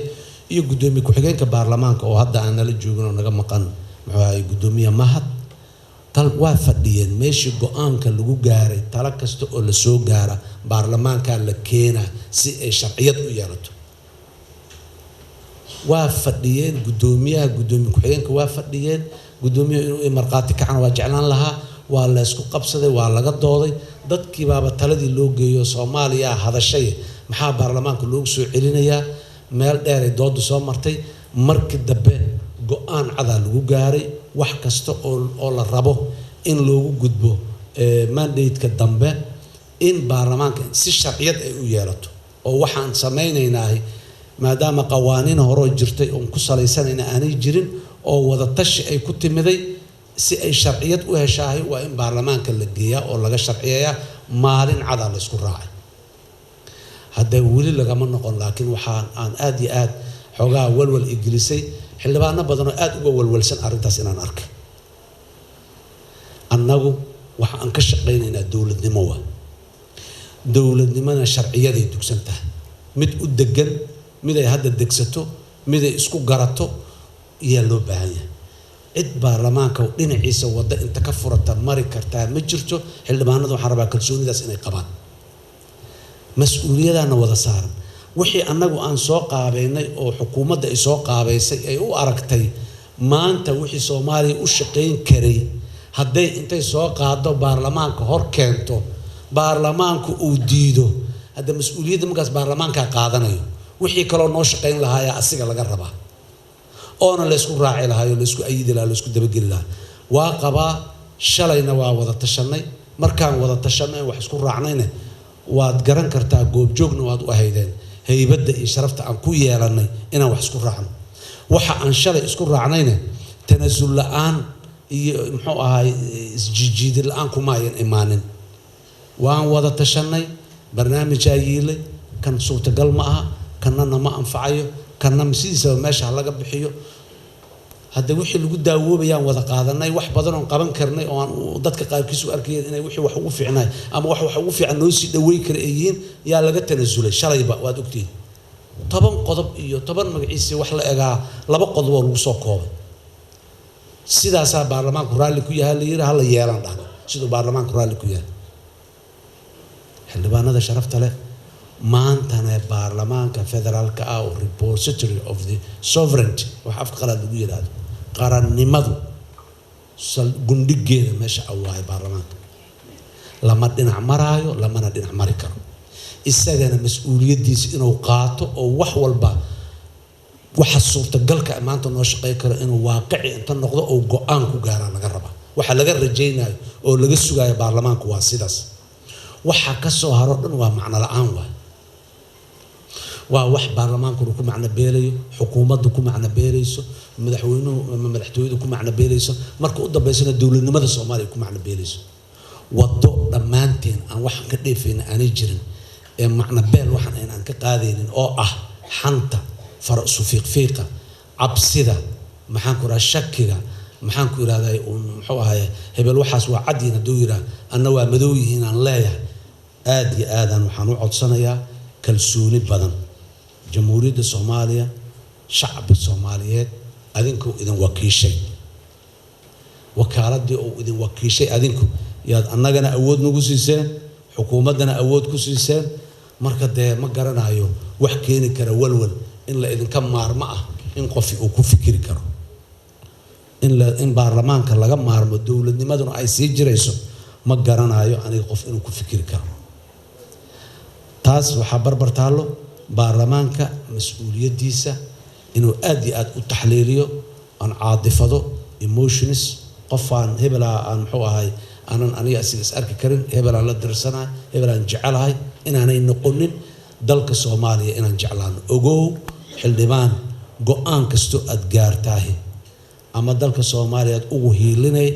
Iyo guddoomiye ku-xigeenka baarlamaanka oo hadda aan nala joogin oo naga maqan, muxuu ahay, guddoomiye Mahad tal, waa fadhiyeen meeshii go-aanka lagu gaaray. Talo kasta oo lasoo gaara baarlamaankaa la keenaa si ay sharciyad u yeelato. Waa fadhiyeen guddoomiyaha, guddoomiye ku-xigeenka waa fadhiyeen. Guddoomiyaha inuu markhaati kacana waa jeclaan lahaa. Waa la ysku qabsaday, waa laga dooday. Dadkii baaba taladii loo geeyo, Soomaaliya hadashay, maxaa baarlamaanka loogu soo celinayaa? Meel dheeray doodu soo martay. Markii dambe go-aan cadaa lagu gaaray. Wax kasta oo la rabo in loogu gudbo mandate-ka dambe in baarlamaanka si sharciyad ay u yeelato, oo waxaan samaynaynaahay maadaama qawaaniin horoo jirtay oon ku salaysanayna aanay jirin oo wada tashi ay ku timiday, si ay sharciyad u heshaahay waa in baarlamaanka la geeyaa oo laga sharciyeeyaa. Maalin cadaa la isku raacay. Hadda weli lagama noqon, laakiin waxaan aan aada iyo aad xoogaa walwal igelisay xildhibaano badan oo aada uga walwalsan arrintaas inaan arkay. Annagu waxa aan ka shaqaynaynaa dowladnimo. Waa dowladnimona sharciyaday dugsan tahay, mid u degan, mid ay hadda degsato, mid ay isku garato ayaa loo baahan yahay. Cid baarlamaanka dhinaciisa wadda inta ka furata mari kartaa ma jirto. Xildhibaanada waxaan rabaa kalsoonidaas inay qabaan, mas-uuliyadaana wada saaran. Wixii annagu aan soo qaabeynay oo xukuumadda ay soo qaabaysay, ay u aragtay maanta wixii Soomaaliya u shaqayn karay, hadday intay soo qaado baarlamaanka hor keento, baarlamaanku uu diido, hadda mas-uuliyadda markaas baarlamaankaa qaadanayo. Wixii kaloo noo shaqayn lahaayaa asiga laga rabaa oona laysku raaci lahayo, laysku ayidi lahaa, laysku dabageli lahaa. Waa qabaa, shalayna waa wada tashanay. Markaan wada tashanay, wax isku raacnayna, waad garan kartaa, goobjoogna waad u ahaydeen haybadda iyo sharafta aan ku yeelanay inaan wax isku raacno. Waxa aan shalay isku raacnayna tanasul la-aan iyo, muxuu ahaay, isjiijiidin la-aan kuma ayan imaanin. Waan wada tashanay, barnaamijaa yiilay. Kan suurtagal ma aha, kannana ma anfacayo, kanna sidiisaba meesha ha laga bixiyo. Hadda wixii lagu daawoobayaan wada qaadanay. Wax badan oon qaban karnay oo aan dadka qaarkiis u arkayeen inay wixii wax ugu fiicnaay ama wax ugu fiican noo sii dhaweyn kara ay yihiin yaa laga tanasulay shalayba. Waad ogtihiin, 10 qodob iyo 10 magaciisii wax la egaa, laba qodob oo lagu soo koobay. Sidaasaa baarlamaanku raalli ku yahay la yiri, hala yeelan dhahno siduu baarlamaanku raalli ku yahay. Xildhibaanada sharafta leh, maantana baarlamaanka federaalka ah oo repository of the sovereignty, wax afka qalaad lagu yidhaahdo qarannimadu gundhigeeda meesha awaayo, baarlamaanka lama dhinac maraayo, lamana dhinac mari karo. Isagana mas-uuliyaddiisa inuu qaato oo wax walba waxa suurtagalka maanta noo shaqey karo inuu waaqici inta noqdo oo go-aan ku gaaraa laga rabaa. Waxa laga rajaynayo oo laga sugayo baarlamaanku waa sidaas. Waxa ka soo haro dhan waa macno la-aan. Waay waa wax baarlamaankuna ku macno beelayo, xukuumaddu ku macno beelayso, madaxweynuhu ama madaxtooyadu ku macno beelayso, marka u dambeysana dowladnimada Soomaaliya ku macno beelayso. Waddo dhammaanteen aan waxaan ka dheefayna aanay jirin ee macno beel waxaan aynaan ka qaadaynin oo ah xanta, fara isu fiiqfiiqa, cabsida, maxaan ku idhaha, shakiga, maxaan ku idhahdaa, uun muxuu ahaye, hebel waxaas waa cadyiin hadduu yidhaah, anna waa madow yihiin aan leeyahay. Aad iyo aadaan waxaan u codsanayaa kalsooni badan. Jamhuuriyadda Soomaaliya, shacbi Soomaaliyeed adinkuu idin wakiishay, wakaaladii uu idin wakiishay adinku yaad annagana awood nagu siiseen, xukuumaddana awood ku siiseen. Marka dee ma garanayo wax keeni kara walwal in la idinka maarmo ah, in qofi uu ku fikiri karo in baarlamaanka laga maarmo, dowladnimaduna ay sii jirayso. Ma garanayo aniga qof inuu ku fikiri karo taas. Waxaa barbar taallo baarlamaanka mas-uuliyaddiisa inuu aad iyo aad u taxliiliyo, aan caadifado, emotions, qofaan hebelaa aan, muxuu ahay, aanan aniga asiga is arki karin, hebelaan la dirsanahay, hebelaan jecelahay, inaanay noqonin. Dalka Soomaaliya inaan jeclaano. Ogow xildhibaan, go-aan kastoo aad gaartaahi ama dalka Soomaaliya aad ugu hiilinay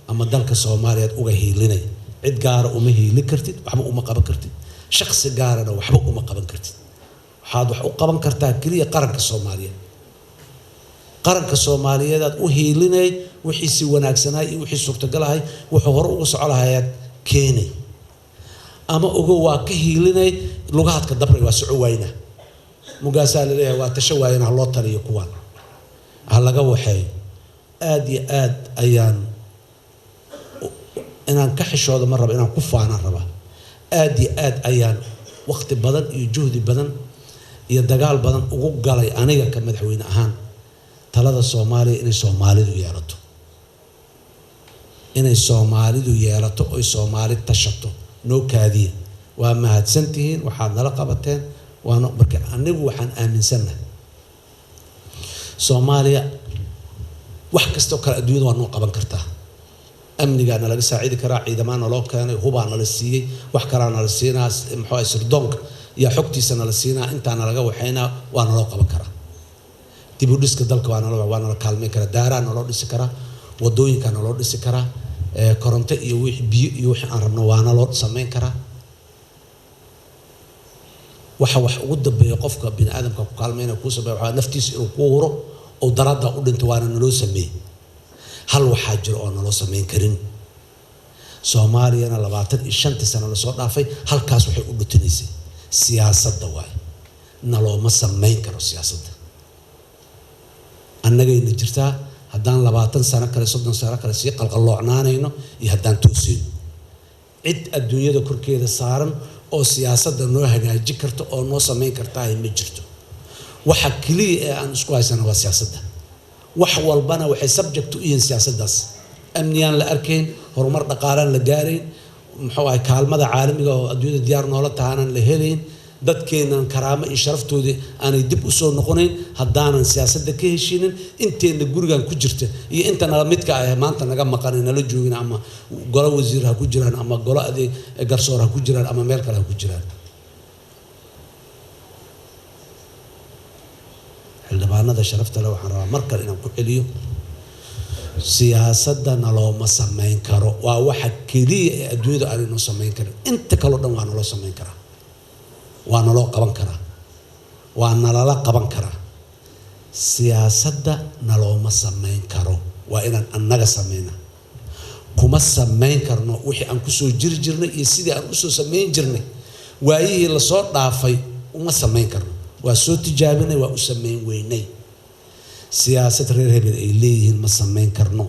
ama dalka Soomaaliya aad uga hiilinay. Cid gaara uma hiilin kartid, waxba uma qaban kartid. Shaksi gaarana waxba uma qaban kartid. Waxaad wax u qaban kartaa keliya qaranka Soomaaliyeed. Qaranka Soomaaliyeed aad u hiilinay, wixii si wanaagsanaay iyo wixii suurtagalahay, wuxuu hore ugu soco lahayaad keenay. Ama ogo waa ka hiilinay, lugahaadka dabray, waa soco wayna. Mugaasaa laleeyahay waa tasho waayana, ha loo taliyo kuwaan, ha laga waxeeyo. Aada iyo aad ayaan inaan ka xishoodo ma raba, inaan ku faanaan rabaa. Aada iyo aad ayaan waqti badan iyo juhdi badan iyo dagaal badan ugu galay aniga ka madaxweyne ahaan talada Soomaaliya inay Soomaalidu yeelato, inay Soomaalidu yeelato oy Soomaali tashato. Noo kaadiya, waa mahadsantihiin, waxaad nala qabateen waana. Marka anigu waxaan aaminsannahay Soomaaliya wax kastoo kale adduunyada waa noo qaban kartaa. Amnigaa nalaga saacidi karaa, ciidamaa naloo keenay, hubaa nala siiyey, wax kalaa nala siinaa, muxuu ahay, sirdoonka iyo xogtiisa nala siinaa, intaa nalaga waxaynaa, waa naloo qaban karaa. Dib u dhiska dalka waa nala kaalmeyn karaa, daaraa naloo dhisi karaa, wadooyinkaa naloo dhisi karaa, koronto iyo wixii biyo iyo wixii aan rabno waa naloo samayn karaa. Waxa wax ugu dambeeya qofka bini aadamka ku kaalmeynaya kuu sameeya waxaa naftiisa inuu kuu huro oo daraadda u dhinto, waana naloo sameeyey. Hal waxaa jira oo naloo samayn karin. Soomaaliyana 25-tii sano lasoo dhaafay halkaas waxay u dhutinaysay siyaasadda. Waaye nalooma samayn karo siyaasadda, annagayna jirtaa. Haddaan 20 sano kale, 30 sano kale sii qalqalloocnaanayno iyo haddaan toosayno, cid adduunyada korkeeda saaran oo siyaasadda noo hagaaji karta oo noo samayn kartaahi ma jirto. Waxa keliya ee aan isku haysana waa siyaasadda. Wax walbana waxay subject u yihiin siyaasaddaas. Amniyaan la arkayn, horumar dhaqaalaan la gaarayn, muxuu ahay, kaalmada caalamiga oo adduunyada diyaar noola tahaanaan la helayn, dadkeennan karaamo iyo sharaftoodii aanay dib usoo noqonayn haddaanan siyaasadda ka heshinin. Inteenna gurigan ku jirta iyo inta nala midka ah maanta naga maqan nala joogin, ama golo wasiir ha ku jiraan, ama golo adeeg garsoor ha ku jiraan, ama meel kale ha ku jiraan, xildhibaanada sharafta leh, waxaan rabaa mar kale inaan ku celiyo: siyaasadda nalooma samayn karo. Waa waxa keliya ee adduunyada aanay noo samayn karin. Inta kaleo dhan waa naloo samayn karaa, waa naloo qaban karaa, waa nalala qaban karaa. Siyaasadda nalooma samayn karo, waa inaan annaga samayna. Kuma samayn karno wixii aan kusoo jiri jirnay iyo sidii aan usoo samayn jirnay waayihii lasoo dhaafay, uma samayn karno. Waa soo tijaabinay, waa u samayn weynay. Siyaasad reer hebel ay leeyihiin ma samayn karno.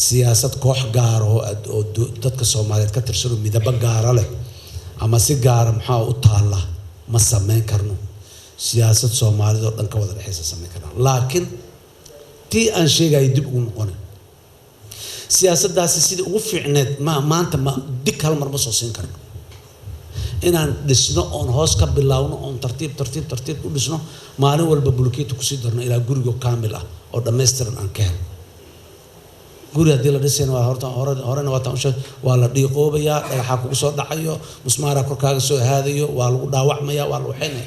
Siyaasad koox gaara oo dadka Soomaaliyeed ka tirsanoo midabo gaara leh ama si gaara maxaa u taalla ma samayn karno. Siyaasad Soomaalida oo dhan ka wada dhexaysa samayn karnaa, laakiin tii aan sheegaya dib ugu noqonay, siyaasaddaasi sidii ugu fiicneed ma maanta ma dig hal mar ma soo siin karno. Inaan dhisno oon hoos ka bilaawno oon tartiib tartiib tartiib u dhisno, maalin walba bulkeeti kusii darno ilaa gurigo kaamil ah oo dhammaystiran aan ka helno. Guri haddii la dhisayna waa horta hore horena waa taan usheeg, waa la dhiiqoobayaa, dhagaxaa kugu soo dhacayo, musmaaraa korkaaga soo haadayo, waa lagu dhaawacmaya, waa la waxaynaya.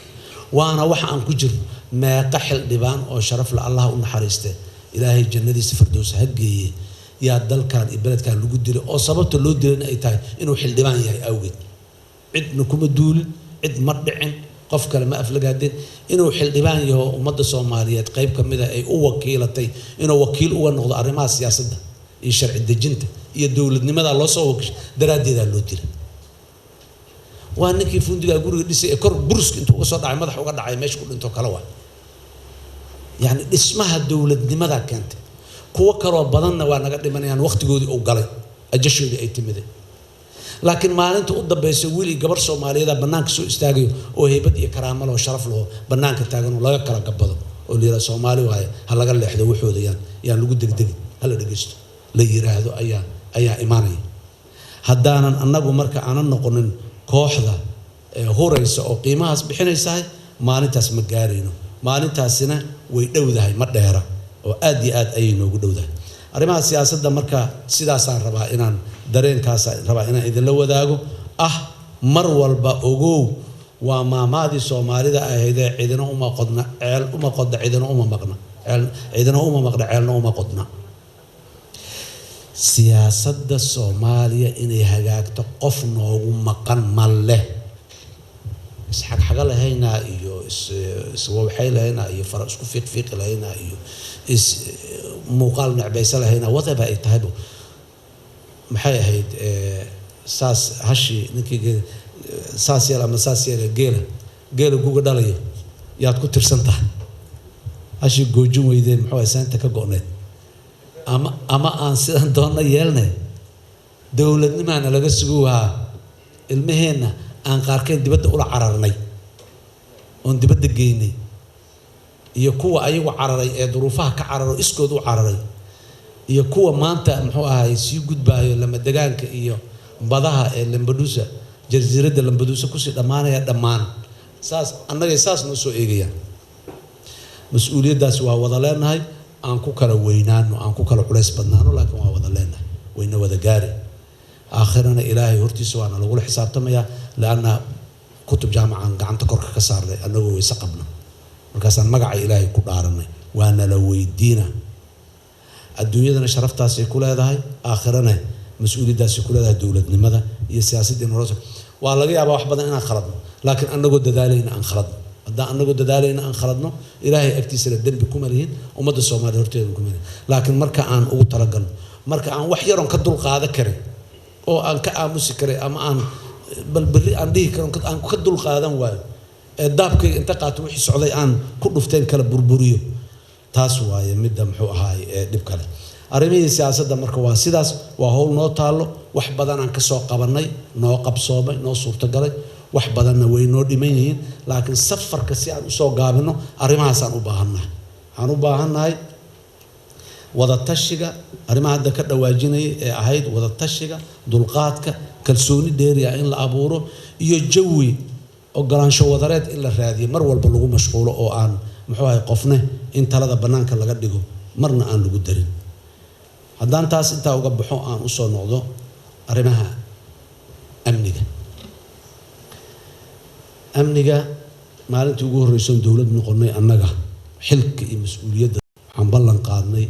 Waana waxa aan ku jirno. Meeqa xildhibaan oo sharaf la, Allah u naxariiste, Ilaahay jannadiisa firdows ha geeye, yaa dalkan iyo beledkan lagu dilay oo sababta loo dilayna ay tahay inuu xildhibaan yahay awgeed? Cidna kuma duulin, cid ma dhicin, qof kale ma aflagaadin. Inuu xildhibaan yaho, ummadda Soomaaliyeed qayb ka mida ay u wakiilatay inuu wakiil uga noqdo arrimaha siyaasadda iyo sharci dejinta iyo dowladnimada loo soo wakiishay daraaddeedaa loo dilay. Waa ninkii fundigaa guriga dhisay ee kor buruska intuu uga soo dhacay madax uga dhacay meesha ku dhintoo kale. Waa yacni dhismaha dowladnimadaa keentay. Kuwo kaloo badanna waa naga dhimanayaan, waqtigoodii uu galay, ajashoodii ay timiday. Laakiin maalinta u dambaysa wiil iyo gabar Soomaaliyeeda bannaanka soo istaagayo oo heybad iyo karaamo leho, sharaf laho, bannaanka taagan oo laga kala gabado oo la yidhahdo Soomaali waaye, ha laga leexdo waxooda, yaan lagu degdegin, ha la dhegeysto la yiraahdo ayaa imaanaya. Haddaanan annagu marka aanan noqonin kooxda huraysa oo qiimahaas bixinaysahay, maalintaas ma gaarayno. Maalintaasina way dhowdahay, ma dheera, oo aad iyo aad ayay noogu dhowdahay. Arrimaha siyaasadda marka sidaasaan rabaa inaan dareenkaas rabaa inaan idinla wadaago ah. Mar walba ogow, waa maamaadii Soomaalida ahaydee: cidina uma qodna ceel, uma qodna, cidina uma maqna ceel, cidina uma maqna ceelna uma qodna. Siyaasadda Soomaaliya inay hagaagto qof noogu maqan ma leh. Isxagxaga lahaynaa iyo iswaxay lahaynaa iyo fara isku fiiqfiiqi lahaynaa iyo is muuqaal necbaysa lahaynaa, whatever ay tahayba, maxay ahayd, saas hashii ninkii saas yeel ama saas yeele, geela guga dhalayo Yaad ku tirsan tahay hashii goojin weydeen, muxuu ahay, seynta ka go'need, ama aan sidan doonna yeelnay. Dowladnimaana laga sugi wahaa. Ilmaheenna aan qaarkeen dibadda ula cararnay oon dibadda geynay, iyo kuwa ayagu cararay ee duruufaha ka cararo iskood u cararay, iyo kuwa maanta, muxuu ahay, sii gudbaayo lama degaanka iyo badaha ee Lampedusa, jasiiradda Lampedusa kusii dhammaanaya, dhammaan saas annagay saas noo soo eegayaan. Mas-uuliyaddaasi waa wada leenahay. Aan ku kala weynaano, aan ku kala culays badnaano, laakiin waa wada leenahay, wayna wada gaari. Aakhirana Ilaahay hortiisa waana lagula xisaabtamayaa, lianna kutub jaamacan gacanta korka ka saarnay annagoo weyse qabna, markaasaan magaca Ilaahay ku dhaaranay. Waana la weydiina. Adduunyadana sharaftaasay ku leedahay, aakhirana mas-uuliyaddaasay ku leedahay. Dowladnimada iyo siyaasaddii nolosha waa laga yaabaa wax badan inaan khaladno, laakiin annagoo dadaalayna aan khaladno. Haddaan annagoo dadaalayna aan khaladno, Ilaahay agtiisana dembi kuma lihin, ummadda Soomaaliya horteeda kuma lihin. Laakiin marka aan ugu talagalno, marka aan wax yaroon ka dul qaada karin oo aan ka aamusi karay, ama aan bal berri aan dhihi karo aan ka dul qaadan waayo, ee daabkayga inta qaato wixii socday aan ku dhufteen kala burburiyo, taas waaye midda, muxuu ahaay, ee dhib kale. Arrimihii siyaasadda marka waa sidaas, waa howl noo taallo. Wax badanaan kasoo qabannay, noo qabsoomay, noo suurtagalay, wax badanna way noo dhiman yihiin. Laakiin safarka si aan usoo gaabino, arrimahaasaan u baahannahay. Waxaan u baahannahay wadatashiga, arrimaha hadda ka dhawaajinaya ee ahayd wadatashiga, dulqaadka, kalsooni dheeriya in la abuuro, iyo jawi ogolaansho wadareed in la raadiyo, mar walba lagu mashquulo oo aan, muxuu ahay, qofne in talada bannaanka laga dhigo marna aan lagu darin. Haddaan taas intaa uga baxo, aan usoo noqdo arrimaha amniga. Amniga, maalintii ugu horreysoon dowlad noqonnay, annaga xilka iyo mas-uuliyadda waxaan ballan qaadnay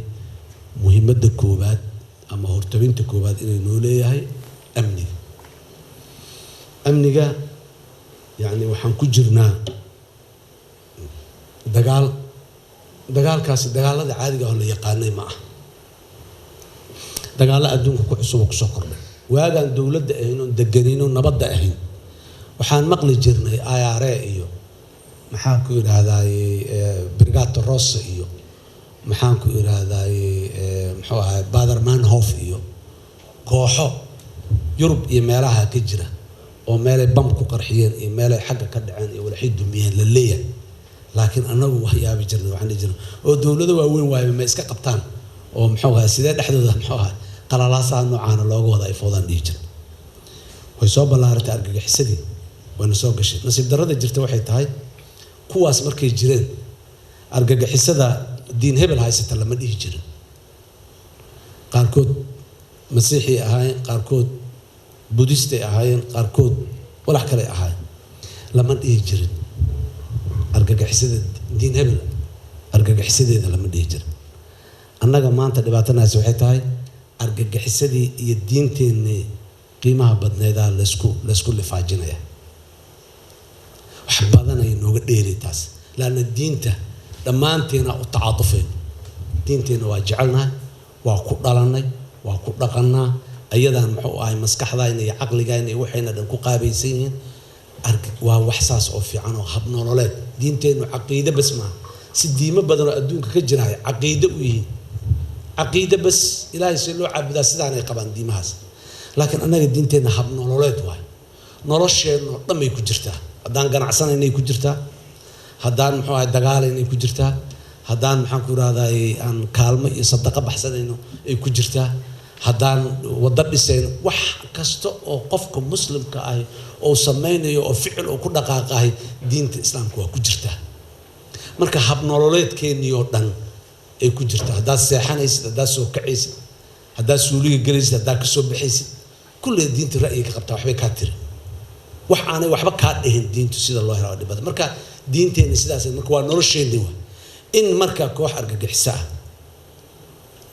muhiimadda koowaad ama hortabinta koowaad inay noo leeyahay amniga. Amniga, yacni, waxaan ku jirnaa dagaal. Dagaalkaasi dagaalada caadiga oo la yaqaanay ma ah, dagaallo adduunka ku cusub oo kusoo kordhay. Waagaan dowladda ahayn oon deganayno, nabadda ahayn, waxaan maqli jirnay IRA iyo, maxaan ku idhaahdaye, Brigata Rossa iyo, maxaan ku idhaahdaye, muxuu ahay, Baader Meinhof iyo kooxo Yurub iyo meelaha ka jira oo meelay bam ku qarxiyeen iyo meelay xagga ka dhaceen iyo walaxay dumiyeen la leeyahay. Laakiin annagu wax yaabi jirnay, waxaan dhihi jirnay oo dowlado waaweyn waayo, ma iska qabtaan oo, muxuu ahay, sidee dhexdooda, muxuu ahay, qalalaasaha noocaana looga wada ay foodaan dhihi jirnay. Way soo ballaaratay argagixisadii, wayna soo gashay. Nasiib darrada jirta waxay tahay, kuwaas markay jireen argagixisada diin hebel haysata lama dhihi jirin. Qaarkood Masiixay ahaayeen, qaarkood Budistay ahaayeen, qaarkood walax kaley ahaayeen. Lama dhihi jirin argagixisada diin hebel argagixisadeeda, lama dhihi jirin. Annaga maanta dhibaatanaasi waxay tahay argagixisadii iyo diinteennii qiimaha badneedaa laysku lifaajinaya. Wax badan ay nooga dheeri taas, laanna diinta dhammaanteena u tacaatufeen. Diinteenna waa jecelnahay, waa ku dhalannay, waa ku dhaqannaa. Ayadaan, muxuu ahay, maskaxdayna iyo caqligayna iyo waxayna dhan ku qaabaysan yihiin. Waa wax saas oo fiican oo habnololeed. Diinteennu caqiide bas maaha, si diimo badan oo adduunka ka jiraya caqiide u yihiin, caqiide bas, Ilaahay see loo caabudaa, sidaanay qabaan diimahaas. Laakiin annaga diinteenna habnololeed waay, nolosheenno dhan bay ku jirtaa. Haddaan ganacsanaynay ku jirtaa, haddaan, muxuu ahay, dagaalaynay ku jirtaa, haddaan, maxaan ku irahdaay, aan kaalmo iyo sadaqo baxsanayno ay ku jirtaa, haddaan waddo dhisayno, wax kasta oo qofka Muslimka ahi uu samaynayo oo ficil uu ku dhaqaaqahay, diinta Islaamka waa ku jirtaa. Marka habnololeedkeennii oo dhan ay ku jirtaa. Haddaad seexanaysid, haddaad soo kacaysid, haddaad suuliga gelaysid, haddaad kasoo baxaysid, kullee diinta ra'yiga ka qabtaa, waxbay kaa tiri. Wax aanay waxba kaa dhihin diintu sida loo hela dhibada. Marka diinteenna sidaas marka waa nolosheenni. Waa in marka koox argagixiso ah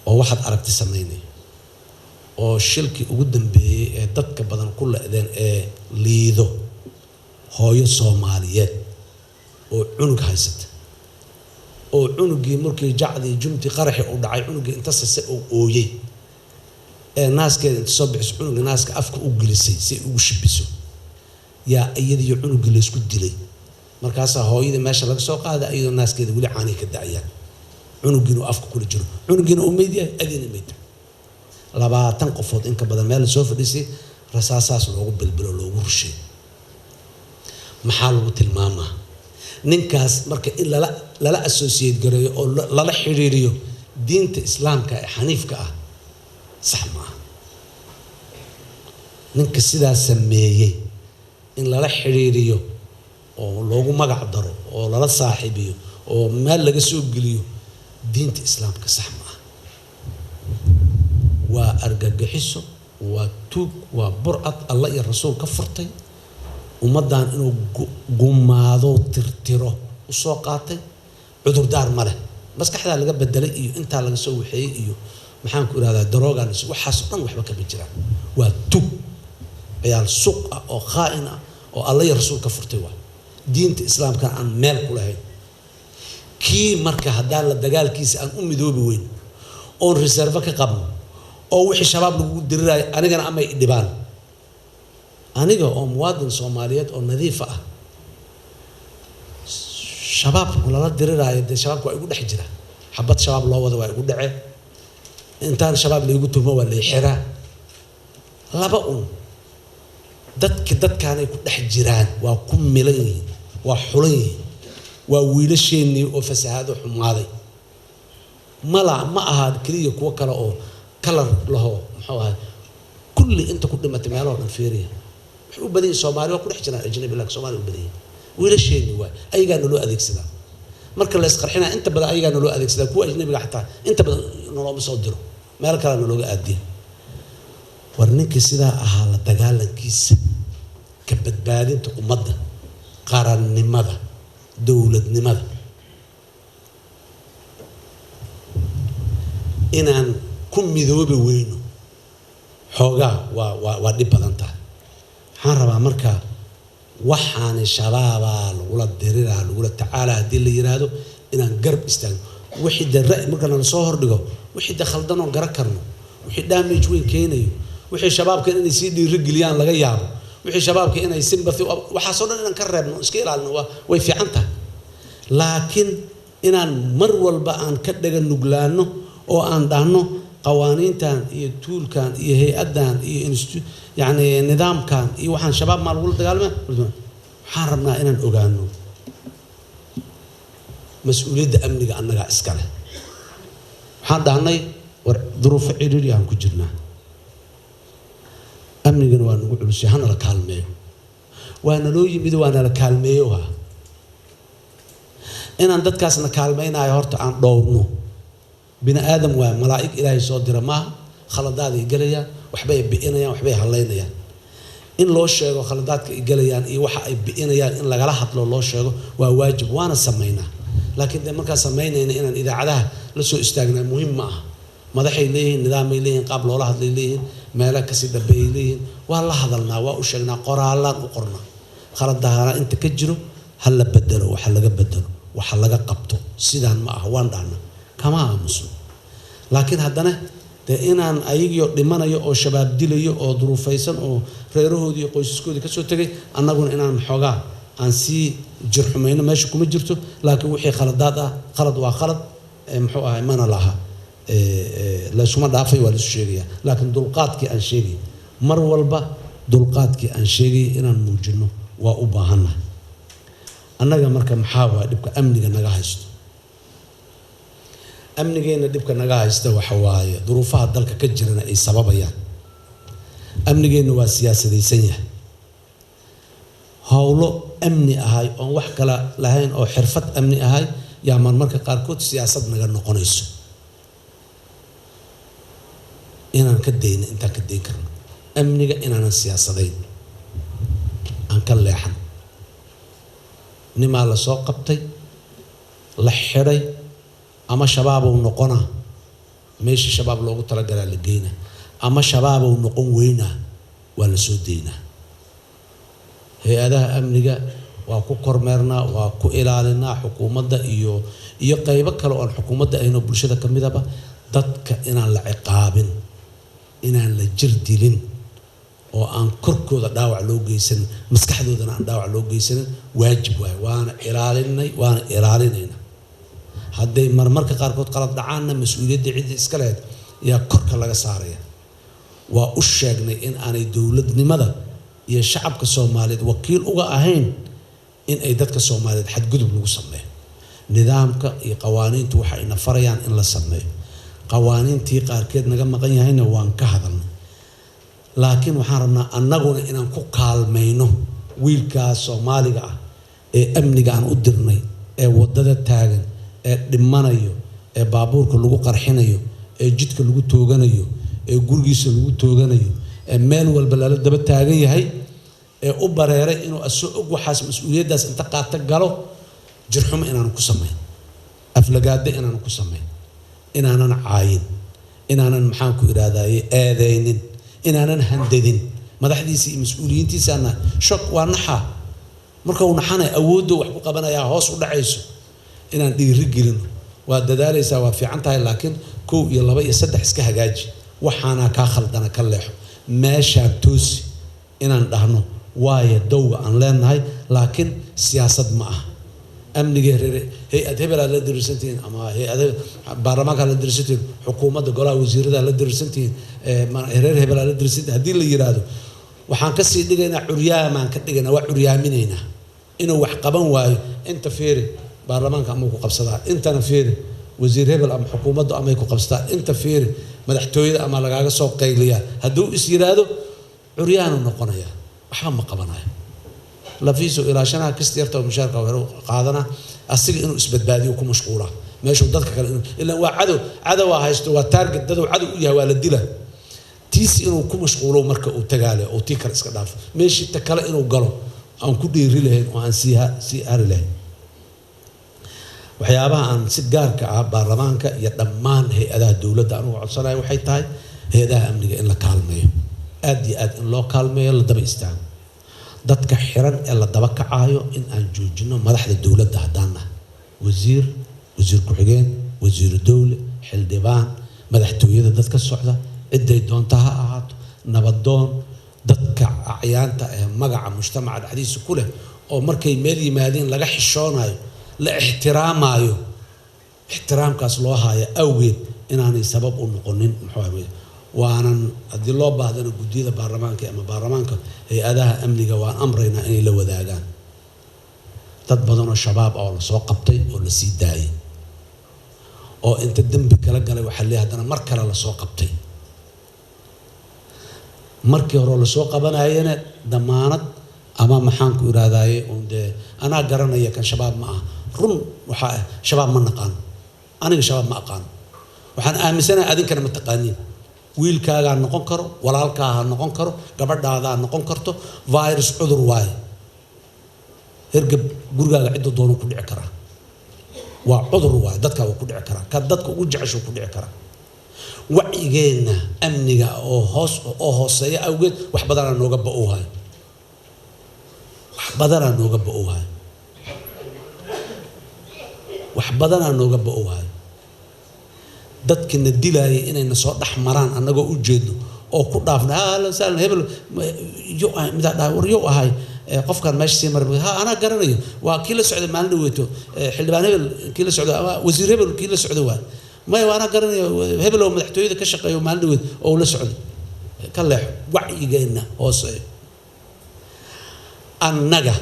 oo waxaad aragti samaynaya oo shilkii ugu dambeeyey ee dadka badan ku le'deen ee Liido, hooyo Soomaaliyeed oo cunug haysata, oo cunugii markii jacdii jumtii qaraxi uu dhacay, cunugii inta sase uu ooyey ee naaskeeda inta soo bixiso cunuga naaska afka u gelisay si ay ugu shibiso, yaa iyadiyo cunugii laysku dilay. Markaasaa hooyadii meesha laga soo qaada iyadoo naaskeeda weli caanay ka da'ayaan, cunugiina uu afka kula jiro, cunugiina uu meyd yahay, adiina meyd tahay. 20 qofood in ka badan meel lasoo fadhiisay, rasaasaas loogu bilbilo, loogu rushay. Maxaa lagu tilmaamaa ninkaas? Marka in lala associate gareeyo oo lala xiriiriyo diinta Islaamka ee xaniifka ah sax maaha. Ninka sidaa sameeyey in lala xiriiriyo oo loogu magac daro oo lala saaxiibiyo oo meel laga soo geliyo diinta Islaamka sax maaha. Waa argagixiso, waa tuug, waa burcad Alla iyo Rasuul ka furtay. Ummaddan inuu gumaado, tirtiro usoo qaatay, cudurdaar ma leh. Maskaxdaa laga bedelay iyo intaa laga soo waxeeyey iyo maxaan ku irahdaa daroogaa las, waxaasoo dhan waxba kama jiraan. Waa tuug ciyaal suuq ah oo khaa'in ah oo Alla iyo Rasuul ka furtay, waa diinta Islaamkana aan meel ku lahayn. Kii marka haddaan la dagaalkiisa aan u midoobi weyn oon reserve ka qabno oo wixii Shabaab lagu diriraayo, anigana amay dhibaan, aniga oo muwaadin Soomaaliyeed oo nadiifa ah, Shabaabku lala diriraayo, dee Shabaabka waa igu dhex jira. Xabad Shabaab loo wada waa igu dhece, intaan Shabaab laigu tuhmo waa lay xiraa. Laba un dadki dadkaanay ku dhex jiraan, waa ku milan yihiin, waa xulan yihiin, waa wiilasheennii oo fasahaado xumaaday. Mala ma aha keliya kuwo kale oo kalar lahoo muxuu ahay. Kulli inta ku dhimatay meelahoo dhan fiiriya, waxay u badan yihin Soomaali, waa ku dhex jiraan ajnabi, laakiin Soomaali u badan yihin. Wiilasheennii waay, ayagaa naloo adeegsadaa marka la isqarxinaa, inta badan ayagaa naloo adeegsadaa. Kuwa ajnabiga xataa inta badan nolooma soo diro, meel kalea nalooga aadiya. War ninkii sidaa ahaa la dagaalankiisa, ka badbaadinta ummadda, qarannimada, dowladnimada, inaan ku midoobi weyno xoogaa waa dhib badan tahay. Waxaan rabaa marka waxaani Shabaabaa lagula diriraa, lagula tacaalaa haddii la yiraahdo, inaan garab istaagno. Wixii dee ra'y marka nala soo hordhigo, wixii dee khaldan oon garan karno, wixii damage weyn keenayo, wixii Shabaabka inay sii dhiirigeliyaan laga yaabo, wixii Shabaabka inay sympathy, waxaasoo dhan inaan ka reebno, iska ilaalino way fiican tahay. Laakiin inaan mar walba aan ka dhaga nuglaano oo aan dhahno qawaaniintan iyo tuulkan iyo hay-addan iyo yacni nidaamkan iyo waxaan Shabaab maa lagula dagaalama, waxaan rabnaa inaan ogaano mas-uuliyadda amniga annagaa iska leh. Waxaan dhahnay war duruufo cidhiidhi aan ku jirnaa, amnigana waa nagu culusay, hanala kaalmeeyo. Waa naloo yimid, waa nala kaalmeeyo. Ha inaan dadkaasna kaalmaynayo horta aan dhowrno. Bini aadam waay, malaa'ig Ilaahay soo dira maaha. Khaladaad ay gelayaan, waxbay bi'inayaan, waxbay hallaynayaan. In loo sheego khaladaadka ay gelayaan iyo waxa ay bi'inayaan, in lagala hadlo, loo sheego waa waajib, waana samaynaa. Laakiin dee markaan samaynayna inaan idaacadaha la soo istaagnaa muhiim ma aha. Madaxay leeyihiin, nidaamay leeyihiin, qaab loola hadlay leeyihiin, meelo kasii dambeeyay leeyihiin. Waa la hadalnaa, waa u sheegnaa, qoraallaan u qornaa. Khaladahana inta ka jiro ha la bedelo, waxa laga bedelo, waxa laga qabto, sidaan ma aha waan dhahnaa, kama aamusno. Laakiin haddana dee inaan ayagiio dhimanayo oo Shabaab dilayo oo duruufaysan oo reerahoodii iyo qoysaskoodii kasoo tegay, annaguna inaan xoogaa aan sii jirxumayno meesha kuma jirto. Laakiin wixii khaladaad ah, khalad waa khalad, muxuu ahay, mana laha, laysuma dhaafay, waa laisu sheegaya. Laakiin dulqaadkii aan sheegay mar walba, dulqaadkii aan sheegay inaan muujino waa u baahannahay annaga. Marka maxaa waa dhibka amniga naga haysto? Amnigeenna dhibka naga haysta waxa waaye duruufaha dalka ka jirana ay sababayaan. Amnigeenna waa siyaasadaysan yahay. Howlo amni ahay oon wax kale lahayn oo xirfad amni ahay yaa marmarka qaarkood siyaasad naga noqonayso. Inaan ka dayno intaan ka dayn karno amniga inaanan siyaasadayn, aan ka leexan. Nimaa la soo qabtay, la xidhay, ama Shabaabuu noqonaa, meeshii Shabaab loogu talagalaa la geynaa, ama Shabaabuu noqon weynaa, waa la soo deynaa. Hay-adaha amniga waa ku kormeernaa, waa ku ilaalinaa, xukuumadda iyo qaybo kale oon xukuumadda ayno bulshada ka midaba, dadka inaan la ciqaabin, inaan la jir dilin. oo aan korkooda dhaawac loo geysanin, maskaxdoodana aan dhaawac loo geysanin, waajib waaye. Waana ilaalinay, waana ilaalinaynaa. Hadday marmarka qaarkood qalad dhacaanna, mas-uuliyadda ciddii iska lahayd ayaa korka laga saaraya. Waa u sheegnay in aanay dowladnimada iyo shacabka Soomaaliyeed wakiil uga ahayn in ay dadka Soomaaliyeed xadgudub lagu sameeyo. Nidaamka iyo qawaaniintu waxa ayna farayaan in la sameeyo. Qawaaniintii qaarkeed naga maqan yahayna waan ka hadalnay, laakiin waxaan rabnaa annaguna inaan ku kaalmayno wiilkaas Soomaaliga ah ee amniga aan u dirnay, ee waddada taagan, ee dhimanayo, ee baabuurka lagu qarxinayo, ee jidka lagu tooganayo, ee gurigiisa lagu tooganayo, ee meel walba lala daba taagan yahay, ee u bareeray inuu asoo og waxaas mas-uuliyaddaas inta qaata galo. Jirxumo inaanu ku samayn, aflagaado inaanu ku samayn, inaanan caayin, inaanan, maxaan ku idhahdaye, eedeynin, inaanan handadin madaxdiisa iyo mas-uuliyiintiisana. Shock waa naxaa. Marka uu naxanay, awooddu wax ku qabanayaa hoos u dhacayso. Inaan dhiiri gelino: waa dadaalaysaa, waa fiican tahay, laakiin 1 iyo 2 iyo 3 iska hagaaji, waxaanaa kaa khaldana, ka leexo, meeshaan toosi, inaan dhahno waayo dowga aan leenahay. Laakiin siyaasad ma aha amniga reer. Hay-ad hebel aad la diriirsantihiin ama hay-ad baarlamaanka la diriirsantihiin, xukuumadda golaha wasiirada la diriirsantihiin, reer hebel aad la diriirsantihiin, haddii la yiraahdo waxaan kasii dhigaynaa, curyaamaan ka dhigaynaa, waa curyaaminaynaa inuu wax qaban waayo. Inta fiiri, baarlamaanka amuu ku qabsadaa, intana fiiri, wasiir hebel ama xukuumaddu amay ku qabsataa, inta fiiri, madaxtooyada ama lagaaga soo qayliyaa. Hadduu is yiraahdo, curyaanu noqonayaa, waxba ma qabanayo. Lafiisu ilaashanaha kista yarta oo mushaarka hore qaadana, asiga inuu isbadbaadiyo ku mashquula meeshuu dadka kale, ilaan waa cadow, cadowaa haysto, waa target, dadow cadow u yahay, waa la dila. Tiisi inuu ku mashquulo marka uu tagaale oo tii kale iska dhaafo, meeshii ta kale inuu galo aan ku dhiiri lahayn oo aan sii hari lahayn. Waxyaabaha aan si gaarka ah baarlamaanka iyo dhammaan hay-adaha dowladda aan uga codsanayo waxay tahay hay-adaha amniga in la kaalmeeyo, aad iyo aad in loo kaalmeeyo, la daba istaago dadka xiran ee la daba kacaayo, in aan joojino madaxda dowladda haddaan nahay, wasiir, wasiir ku-xigeen, wasiiru dowle, xildhibaan, madaxtooyada dad ka socda, ciday doonta ha ahaato, nabadoon, dadka acyaanta ee magaca mujtamaca dhexdiisa ku leh oo markay meel yimaadeen laga xishoonayo, la ixtiraamaayo, ixtiraamkaas loo haayo awgeed, inaanay sabab u noqonin. Muxuu waanan haddii loo baahdana guddiyada baarlamaanka ama baarlamaanka hay-adaha amniga waan amraynaa inay la wadaagaan dad badan oo Shabaab oo lasoo qabtay oo lasii daayay, oo inta dembi kala galay waxaa leeyahay haddana mar kale lasoo qabtay. Markii hore lasoo qabanayana damaanad ama, maxaan ku idhahdaye, un dee anaa garanaya kan Shabaab ma aha. Run waxaa ah, Shabaab ma naqaano. Aniga Shabaab ma aqaano, waxaan aaminsanahay adinkana ma taqaaniin. Wiilkaagaa noqon karo, walaalkaa ha noqon karo, gabadhaadaa noqon karto. Virus cudur waaye, hergab gurigaaga cidda doonu ku dhici karaa. Waa cudur waaye, dadkaa wuu ku dhici karaa, ka dadka ugu jeceshuu ku dhici karaa. Wacyigeenna amniga oo hoos oo hooseeya awgeed wax badanaa nooga ba-owhayo, wax badanaa nooga ba-owhayo, wax badanaa nooga ba-owhayo. Dadkina dilaayay inayna soo dhex maraan annagoo u jeedno oo ku dhaafna, ahlan sahlan hebel yo, midaa dhahay war yow ahay qofkan meesha sii maray? Ha, anaa garanayo, waa kii la socday maalin dhaweeto, xildhibaan hebel kii la socdo ama wasiir hebel kii la socdo. Waa maya, waa anaa garanayo, hebel oo madaxtooyada ka shaqeeyo maalin dhaweed oo la socday, ka leexo. Wacyigeenna hooseeyo. Annaga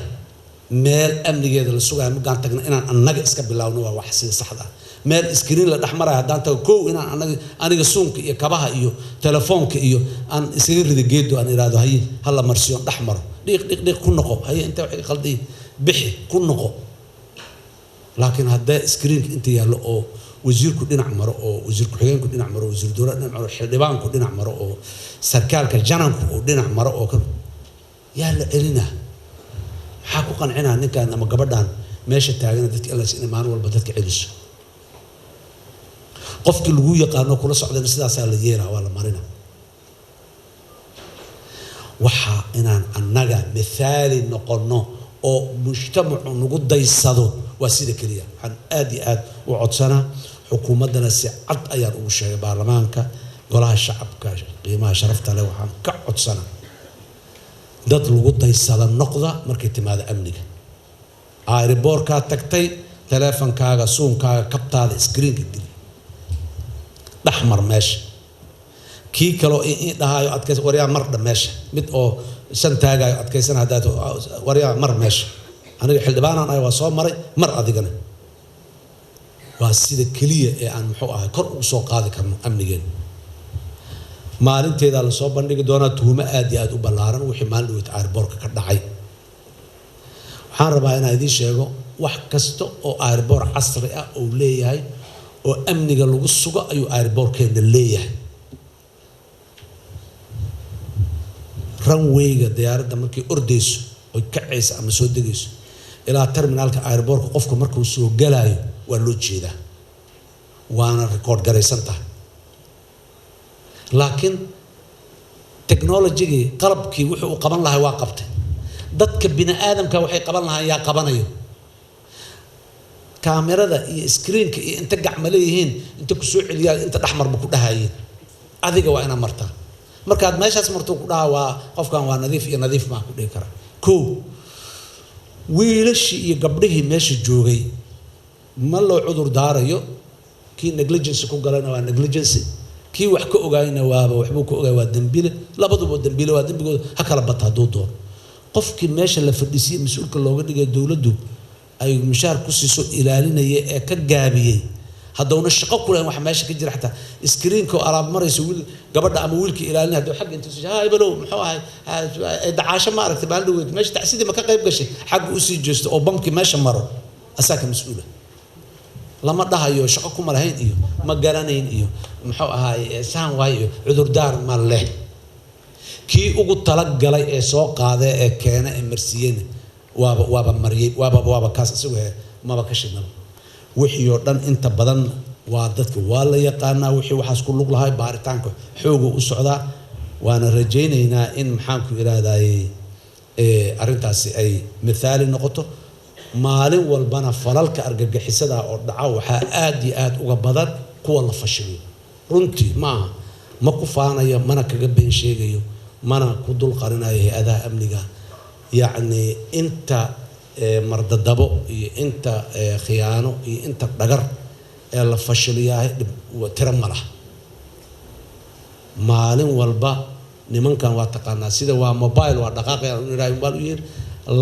meel amnigeeda la sugayo markaan tagna, inaan annaga iska bilaawno waa wax sida saxda ah. Meel iskriin la dhex marayo haddaan tago, kow inaan anaga aniga suunka iyo kabaha iyo telefoonka iyo aan iskaga rido geedo, aan idhaahdo haye hala marsiyo, dhex maro, dhiiq dhiiq dhiiq, ku noqo, haye inta wax iga qalday bixi, ku noqo. Laakiin haddee iskriinka inta yaallo oo wasiirku dhinac maro, oo wasiir ku-xigeenku dhinac maro, wasiir dowlad dhinac maro, xildhibaanku dhinac maro, oo sarkaalka jananku uu dhinac maro, oo yaa la celinaa? Maxaa ku qancinaa ninkan ama gabadhan meesha taagana dadka ilas inay maalin walba dadka celiso? Qofkii lagu yaqaano kula socdana sidaasaa la yeelaa, waa la marina. Waxaa inaan annaga mithaali noqonno oo mujtamacu nagu daysado waa sida keliya. Waxaan aad iyo aad u codsanaa xukuumaddana, si cad ayaan ugu sheegay baarlamaanka, golaha shacabka qiimaha sharafta leh, waxaan ka codsanaa Dad lagu daysada noqda markay timaado amniga. Airport-kaa tagtay, teleefonkaaga, suunkaaga, kabtaada screen-ka geli, dhexmar meesha. Kii kaloo i dhahaayo adkaysa, waryaa mardha meesha. Mid oo shan taagaayo adkaysana haddaad, waryaa mar meesha. Aniga xildhibaanaan ahay, waa soo maray mar. Adigana waa sida keliya ee aan muxuu ahay kor ugu soo qaadi karno amnigeena. Maalinteedaa lasoo bandhigi doonaa tuhumo aad iyo aad u ballaaran wixii maalin dhaweyta airport-ka ka dhacay. Waxaan rabaa inaan idiin sheego, wax kasta oo airport casri ah uu leeyahay oo amniga lagu sugo ayuu airport-keena leeyahay. Runway-ga diyaaradda markay ordayso oy kacaysa ama soo degayso ilaa terminal-ka airport-ka, qofka markuu soo galaayo waa loo jeedaa, waana record garaysan tahay. Laakiin technology-gii, qalabkii wuxuu uu qaban lahay waa qabtay. Dadka bini aadamka waxay qaban lahaan yaa qabanayo? Kaamirada iyo screen-ka iyo inta gacma leeyihiin, inta kusoo celiyaan, inta dhexmarba ku dhahayeen, adiga waa inaad martaa. Markaad meeshaas marto ku dhaha waa qofkan waa nadiif iyo nadiif maa ku dhihi kara. Kow, wiilashii iyo gabdhihii meesha joogay ma loo cudur daarayo. Kii negligence ku galayna waa negligence, kii wax ka ogaayna waaba waxbuu ka ogaay, waa dembile. Labaduba dembile, waa dembigooda ha kala bata hadduu doono. Qofkii meesha la fadhiisiyey, mas-uulka looga dhigay, dowladdu ay mushaar ku siiso, ilaalinaya ee ka gaabiyey, haddowna shaqo ku lahayn waxa meesha ka jira, xataa screen-ka oo alaab marayso, wiil gabadha ama wiilka ilaalinaya hadduu xagga intuu ha hebelow muxuu ahay, dacaasho ma aragtay maalin dhaweyd meesha, tacsidii ma ka qayb gashay, xagga usii jeesto oo bamkii meesha maro, asaa ka mas-uula. Lama dhahayo shaqo kuma lahayn iyo ma garanayn iyo muxuu ahaay saan waay iyo cudurdaar ma leh. Kii ugu talagalay ee soo qaaday ee keena ee marsiiyeyna waaba mariyey, waaba kaas isagu he maba ka shidnaba. Wixii oo dhan inta badan waa dadka waa la yaqaanaa wixii waxaas ku lug lahay. Baaritaanka xooga u socdaa, waana rajaynaynaa in maxaanku idhaahdaye arrintaasi ay mithaali noqoto. Maalin walbana falalka argagixisada oo dhaca waxaa aad iyo aad uga badan kuwa la fashiliyo. Runtii maaha, ma ku faanayo, mana kaga been sheegayo, mana ku dul qarinayo hay-adaha amniga. Yacni inta mardadabo iyo inta khiyaano iyo inta dhagar ee la fashiliyaa tiro ma laha. Maalin walba nimankan waa taqaanaa sida waa mobile, waa dhaqaaqaya mobile u yihiin.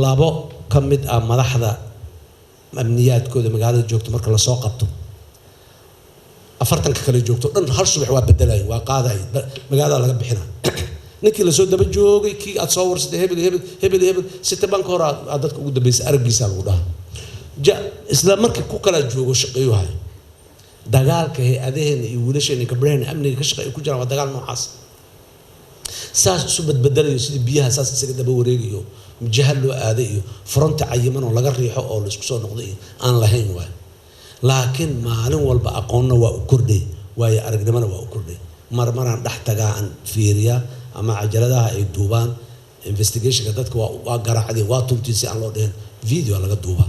Labo ka mid ah madaxda amniyaadkooda magaalada joogto marka lasoo qabto, 40-ka kale joogto dhan hal subax waa bedelay, waa qaaday, magaalada laga bixina. Ninkii lasoo daba joogay, kii aad soo warsatay, hebel hebel hebel hebel, sitabanka hore aad dadka ugu dambeysay araggiisa lagu dhaha ja, isla markii ku kala joogo shaqeeyu hayo. Dagaalka hay-adaheena iyo wiilasheena iyo gabdhaheena amniga ka shaqeeya ku jiraan waa dagaal noocaas, saas isu badbedelayo, sidii biyaha saas isaga daba wareegayo, jiha loo aaday iyo fronta cayiman oo laga riixo oo laisku soo noqday iyo aan lahayn waay. Laakiin maalin walba aqoonna waa u kordhay, waayo aragnimona waa u kordhay. Mar maraan dhex tagaa, aan fiiriyaa ama cajaladaha ay duubaan investigation-ka dadka waa garaacdeen, waa tuntiin si aan loo dhihin, video laga duubaa,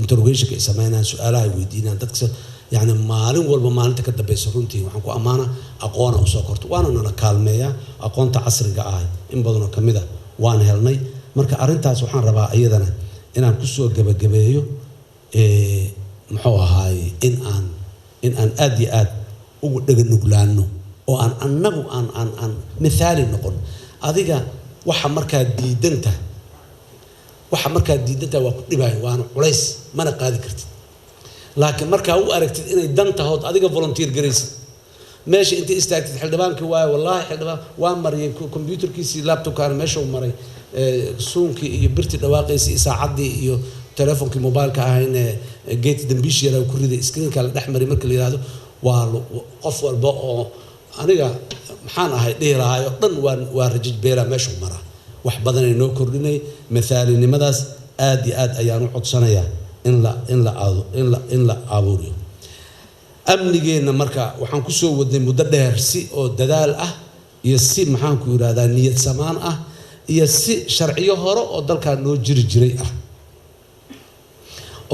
interrogation-ka ay sameynayaan, su-aalaha ay weydiinayaan dadka. Yacni maalin walba maalinta ka dambeysa runtii waxaan ku ammaana aqoona usoo korto, waana nala kaalmeeyaa aqoonta casriga ah in badanoo ka mid a waan helnay. Marka arrintaas waxaan rabaa iyadana inaan kusoo gebagabeeyo, muxuu ahaay, in aan aad iyo aad ugu dhega nuglaano oo aan annagu aan mithaali noqon. Adiga waxa markaa diidantahay, waxa markaa diidantahay waa ku dhibaayo, waana culays, mana qaadi kartid. Laakiin markaa u aragtid inay dan tahood adiga volunteer garaysid, meesha intay istaagtid, xildhibaankii waayo, wallaahi xildhibaan waa mariyay computer-kiisii, laptop-kaana meesha uu maray, suunkii iyo birtii dhawaaqaysay iyo saacaddii iyo telefonkii mobile-ka ahayne geed dambiish yaraa ku riday, screen-ka la dhex maray marka la yihahdo, waa qof walba oo aniga maxaan ahay dhihi lahaay oo dhan waa rajaj beela meeshuu maraa. Wax badanay noo kordhinay mithaalinimadaas. Aad iyo aad ayaan u codsanayaa in la abuuriyo amnigeenna. Marka waxaan kusoo wadnay muddo dheer si oo dadaal ah iyo si maxaanku yidhahdaa niyad samaan ah iyo si sharciyo hore oo dalkaa noo jiri jiray ah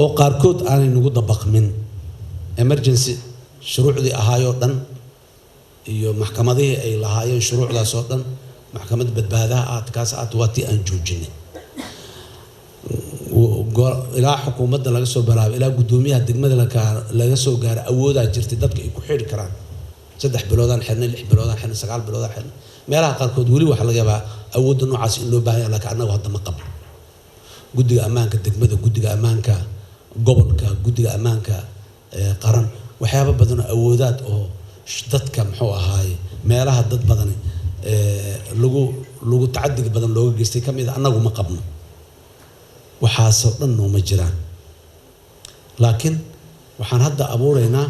oo qaarkood aanay nagu dabaqmin, emergency shuruucdii ahaayoo dhan iyo maxkamadihii ay lahaayeen shuruucdaas oo dhan. Maxkamad badbaadaha aad kaas aad waa tii aan joojinay. Ilaa xukuumadda laga soo bilaabo ilaa guddoomiyaha degmada laga soo gaaro, awoodaa jirtay dadka ay ku xidhi karaan. 3 biloodaan xirnay, 6 biloodaan xirnay, 9 biloodaan xirnay. Meelaha qaarkood weli waxaa laga yaabaa awoodda noocaas in loo baahan yahay, laakiin annagu hadda ma qabno. Guddiga ammaanka degmada, guddiga ammaanka gobolka, guddiga ammaanka qaran, waxyaaba badan oo awoodaad oo dadka muxuu ahaaye meelaha dad badani lagu tacadiga badan looga geystay ka mid a annagu ma qabno. Waxaasoo dhan nooma jiraan, laakiin waxaan hadda abuuraynaa.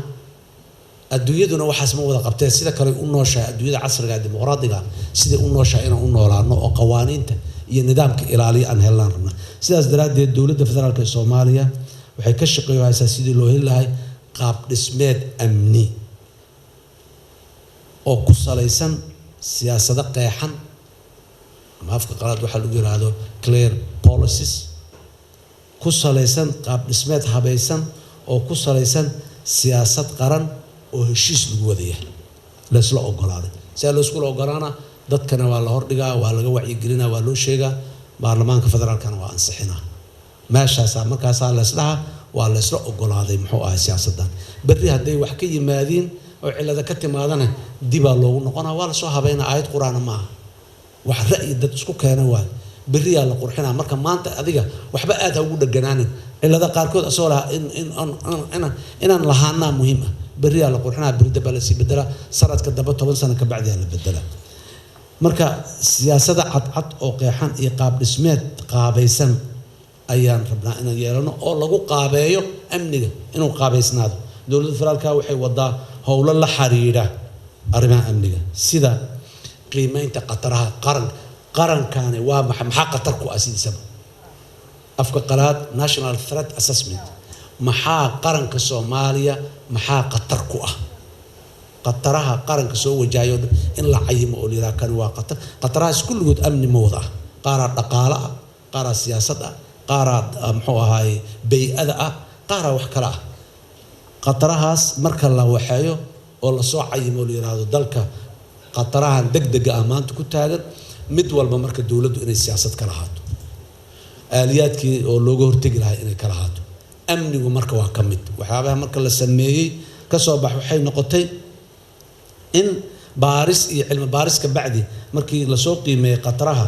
Adduunyaduna waxaas ma wada qabtee, sida kale u nooshahay adduunyada casriga ee dimuqraadiga siday u nooshahay inaan u noolaano oo qawaaniinta iyo nidaamka ilaaliya aan helnaan rabnaa. Sidaas daraaddeed dowladda federaalka ee Soomaaliya waxay ka shaqeeyhaysaa sidii loo heli lahay qaab dhismeed amni oo ku salaysan siyaasado qeexan, ama afka qalaad waxaa lagu yiraahdo clear policies, ku salaysan qaab dhismeed habaysan oo ku salaysan siyaasad qaran oo heshiis lagu wadayahay, laysla ogolaaday. Sidaa layskula ogolaana, dadkana waa la hordhigaa, waa laga wacyigelinaa, waa loo sheegaa, baarlamaanka federaalkana waa ansixinaa. Meeshaasaa markaasaa laysdhaha waa laysla ogolaaday muxuu ahay siyaasaddan. Berri hadday wax ka yimaadiin oo cillada ka timaadana dibaa loogu noqonaa, waa lasoo habeynaa. Aayad qur-aana maaha, wax ra'yi dad isku keena waay, berriyaa la qurxinaa. Marka maanta adiga waxba aad ha ugu dheganaanin cillada qaarkood asagoo lahaa inaan lahaanaa muhiim ah. Berriyaa la qurxinaa, berri dambaa lasii bedelaa, sanadka dambe, 10 sano ka bacdiyaa la bedelaa. Marka siyaasada cadcad oo qeexan iyo qaab dhismeed qaabaysan ayaan rabnaa inaan yeelano oo lagu qaabeeyo amniga inuu qaabaysnaado. Dowladda federaalka waxay wadaa howlo la xiriira arrimaha amniga, sida qiimeynta khataraha qaran. Qarankani waa maxaa khatar ku ah sidiisaba? Afka qalaad national threat assessment. Maxaa qaranka Soomaaliya, maxaa khatar ku ah? Khataraha qaranka soo wajahayo in la cayimo oo la yidhaha kani waa khatar. Khatarahaas kulligood amni ma wada ah, qaaraa dhaqaale ah, qaaraa siyaasad ah, qaaraa muxuu ahaaye bay-ada ah, qaaraa wax kale ah. Khatarahaas marka la waxeeyo oo lasoo cayimo oo la yidhaahdo dalka khatarahan degdega ah maanta ku taagan, mid walba marka dowladdu inay siyaasad ka lahaato, aaliyaadkii oo looga hortegi lahaa inay ka lahaato. Amnigu marka waa ka mid waxyaabaha marka la sameeyey. Kasoo bax waxay noqotay in baaris iyo cilmi baaris ka bacdi, markii lasoo qiimeeyey khataraha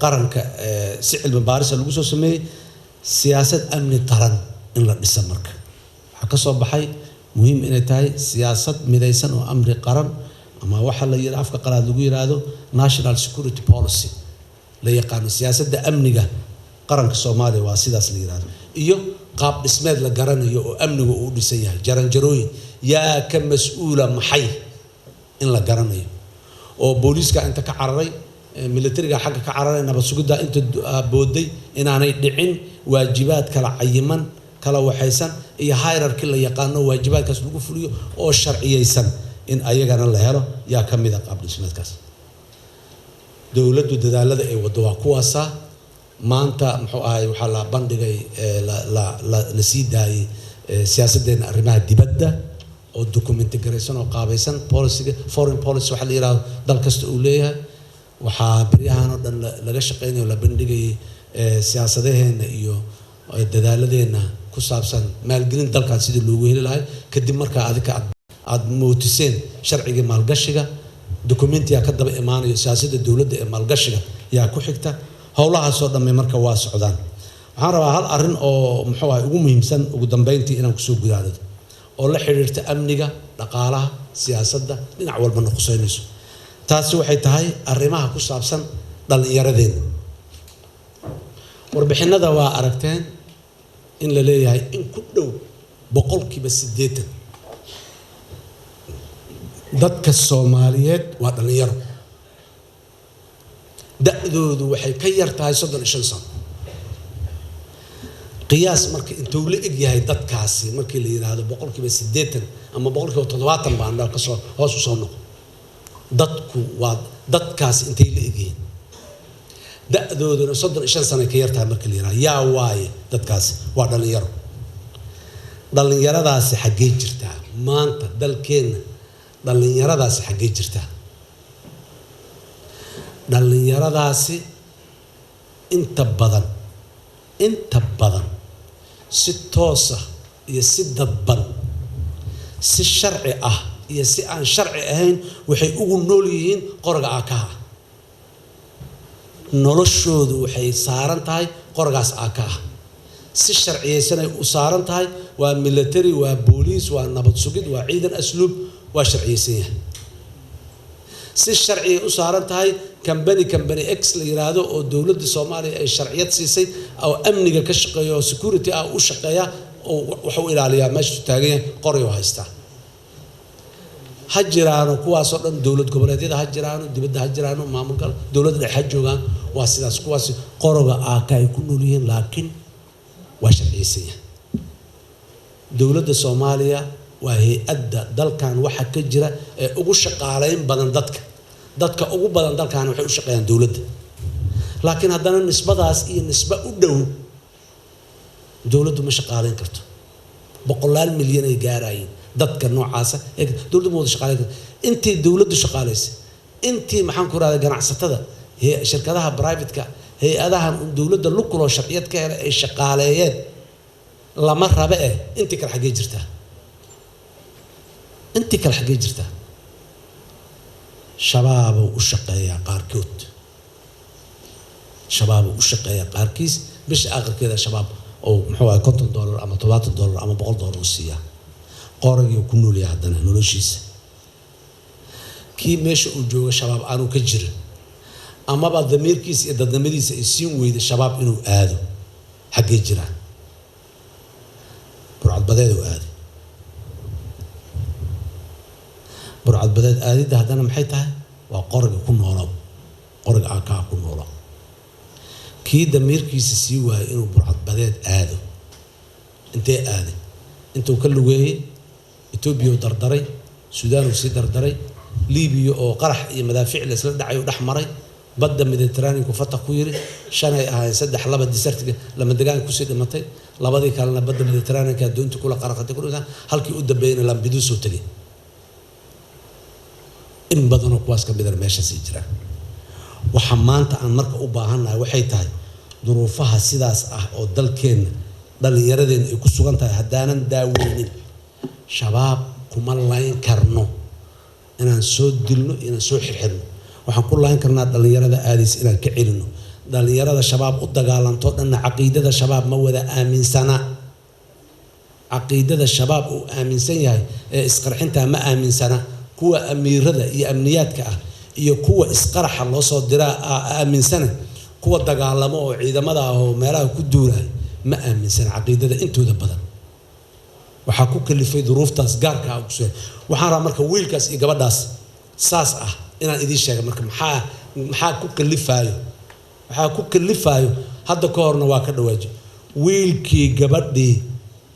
qaranka, si cilmi baarisa lagu soo sameeyey, siyaasad amni qaran in la dhisa. Marka waxaa ka soo baxay muhiim inay tahay siyaasad midaysan oo amni qaran, ama waxa la yidhi afka qalaad lagu yiraahdo national security policy la yaqaano. Siyaasadda amniga qaranka Soomaaliya waa sidaas la yiraahdo, iyo qaab dhismeed la garanayo oo amnigu uu dhisan yahay, jaranjarooyin, yaa ka mas-uula maxay in la garanayo, oo booliiska inta ka cararay, militariga xagga ka cararay, nabad sugidda inta booday inaanay dhicin, waajibaad kala cayiman, kala waxaysan iyo hierarchy la yaqaano waajibaadkaas lagu fuliyo oo sharciyeysan in ayagana la helo yaa ka mid a qaab dhismeedkaas. Dowladdu dadaalada ay waddo waa kuwaasa. Maanta muxuu ahay waxaa la bandhigay, la sii daayey siyaasaddeena arrimaha dibadda oo documenti garaysan oo qaabaysan, policyga foreign policy waxa la yidhahdo dal kasta uu leeyahay. Waxaa beryahan oo dhan laga shaqeynayo, la bandhigayay siyaasadaheena iyo dadaaladeenna ku saabsan maalgelin dalkan sidii loogu heli lahay, kadib markaa adika aad mootiseen sharcigii maalgashiga. Documentiyaa ka daba imaanayo, siyaasadda dowladda ee maalgashiga yaa ku xigta. Howlahaasoo dhamme marka waa socdaan. Waxaan rabaa hal arrin oo muxuu ahay ugu muhiimsan ugu dambeyntii inaan kusoo gudaanado oo la xiriirta amniga, dhaqaalaha, siyaasadda, dhinac walbana khuseynayso. Taasi waxay tahay arrimaha ku saabsan dhallinyaradeenna. Warbixinada waa aragteen in la leeyahay in ku dhow 80% dadka Soomaaliyeed waa dhallinyaro, da-doodu waxay ka yar tahay 35 sano. Qiyaas marka intuu la eg yahay dadkaasi markii la yidhaahdo 80% ama 70% baan kasoo hoos usoo noqo, dadku waa dadkaasi intay la egyihiin, da-dooduna 35 sano ka yartahay markii la yidhahdo, yaa waaye dadkaasi? Waa dhallinyaro. Dhallinyaradaasi xaggee jirtaa maanta dalkeenna? Dhallinyaradaasi xaggee jirtaa? Dhallinyaradaasi inta badan si toosa iyo si dadban, si sharci ah iyo si aan sharci ahayn, waxay ugu nool yihiin qoriga aakaha. Noloshoodu waxay saaran tahay qorigaas aakaha, si sharciyeysanay u saaran tahay. Waa military, waa booliis, waa nabad sugid, waa ciidan asluub, waa sharciyeysan yahay. Si sharciyay u saaran tahay company X la yiraahdo oo dowladda Soomaaliya ay sharciyad siisay oo amniga ka shaqeeya oo security ah u shaqeeya oo wuxuu ilaaliyaa meesha taagan yahay, qori oo haystaa. Ha jiraano kuwaasoo dhan, dowlad goboleedyada ha jiraano, dibadda ha jiraano, maamulka dowladda dhexe ha joogaan. Waa sidaas, kuwaasi qoroga aaka ay ku nool yihiin, laakiin waa sharciyeysan yahay. Dowladda Soomaaliya waa hay-adda dalkan waxa ka jira ee ugu shaqaaleyn badan dadka. Dadka ugu badan dalkan waxay u shaqeeyaan dowladda, laakiin haddana nisbadaas iyo nisba u dhow dowladdu ma shaqaaleyn karto. Boqolaal milyan ay gaarayeen dadka noocaasa, dowladdu ma wada shaqaaleyn karto. Intii dowladdu shaqaaleysay, intii maxaan ku rahdaa ganacsatada, shirkadaha private-ka, hay-adahan un dowladda lukuloo sharciyad ka helay ay shaqaaleeyeen lama rabe eh, intii kale xaggee jirtaa? Intii kale xaggee jirtaa? Shabaabuu u shaqeeyaa qaarkood, shabaabuu u shaqeeyaa qaarkiis. Bisha aakhirkeeda shabaab oo muxuu ahay $50 ama $70 ama $100 u siiyaa, qoragii ku noolyahay haddana noloshiisa. Kii meesha uu joogo shabaab aanu ka jirin, amaba damiirkiisa iyo dadnimadiisa ay siin weyda shabaab inuu aado, xaggee jiraa? Burcadbadeed uu aaday. Burcadbadeed aadidda haddana maxay tahay? Waa qoriga ku noolow, qoriga aakaa ku noolow. Kii damiirkiisa sii waayay inuu burcadbadeed aado, intee aaday? Intuu ka lugeeyey Etoobiya uu dardaray, Suudaan uu sii dardaray, Liibiya oo qarax iyo madaafiic la isla dhacay uu dhex maray, badda Mediterraneanku fataq ku yiri. 5 ay ahaayeen, 3 2 desertiga lama degaanka kusii dhimatay, labadii kalena badda Mediterraneanka doonta kula qaraqatay ku dhintaan, halkii u dambeeyana Lampedusa tegay. In badanoo kuwaas ka midana meeshaasay jiraan. Waxa maanta aan marka u baahannahay waxay tahay, duruufaha sidaas ah oo dalkeenna dhallinyaradeenna ay ku sugan tahay haddaanan daaweynin, shabaab kuma layn karno inaan soo dilno, inaan soo xirxirno. Waxaan ku layn karnaa dhallinyarada aadaysa inaan ka celino. Dhallinyarada shabaab u dagaalanto dhanna caqiidada shabaab ma wada aaminsana. Caqiidada shabaab uu aaminsan yahay ee isqarxintaa ma aaminsana. Kuwa amiirada iyo amniyaadka ah iyo kuwa isqaraxa loo soo diraa aaminsana, kuwa dagaalamo oo ciidamada ah oo meelaha ku duulay ma aaminsana caqiidada intooda badan. Waxaa ku kalifay duruuftaas gaarka ah ku. Waxaan rabaa marka wiilkaas iyo gabadhaas saas ah inaan idiin sheega marka maxaa ku kalifaayo. Waxaa ku kalifaayo, hadda ka horna waa ka dhawaaji, wiilkii gabadhii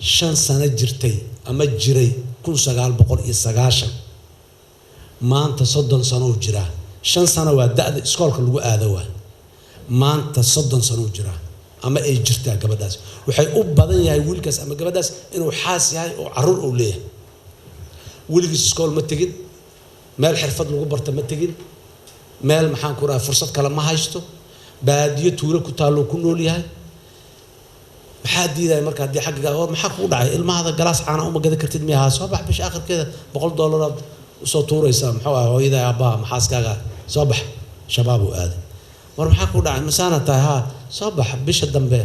5 sano jirtay ama jiray 1990, maanta 30 sano uu jiraa. 5 sano waa da-da iskoolka lagu aado, waa maanta 30 sano uu jiraa ama ay jirtaa gabadhaas. Waxay u badan yahay wiilkaas ama gabadhaas inuu xaas yahay oo caruur uu leeyahay. Weligiis iskool ma tegin, meel xirfad lagu barta ma tegin, meel maxaan ku rahaa fursad kale ma haysto, baadiyo tuulo ku taalloo ku nool yahay. Maxaa diidaya marka haddii xagga war maxaa kugu dhacay? Ilmahada galaas caana uma gadi kartid miyaha? Soo bax, bisha akhirkeeda $100 usoo tuuraysaa, muxuu ah, hooyada, aabbaha, maxaaskaaga. Soo bax, shabaab uu aaday. War maxaa kugu dhacay? Masaana tahay? Haa, soo bax, bisha dambe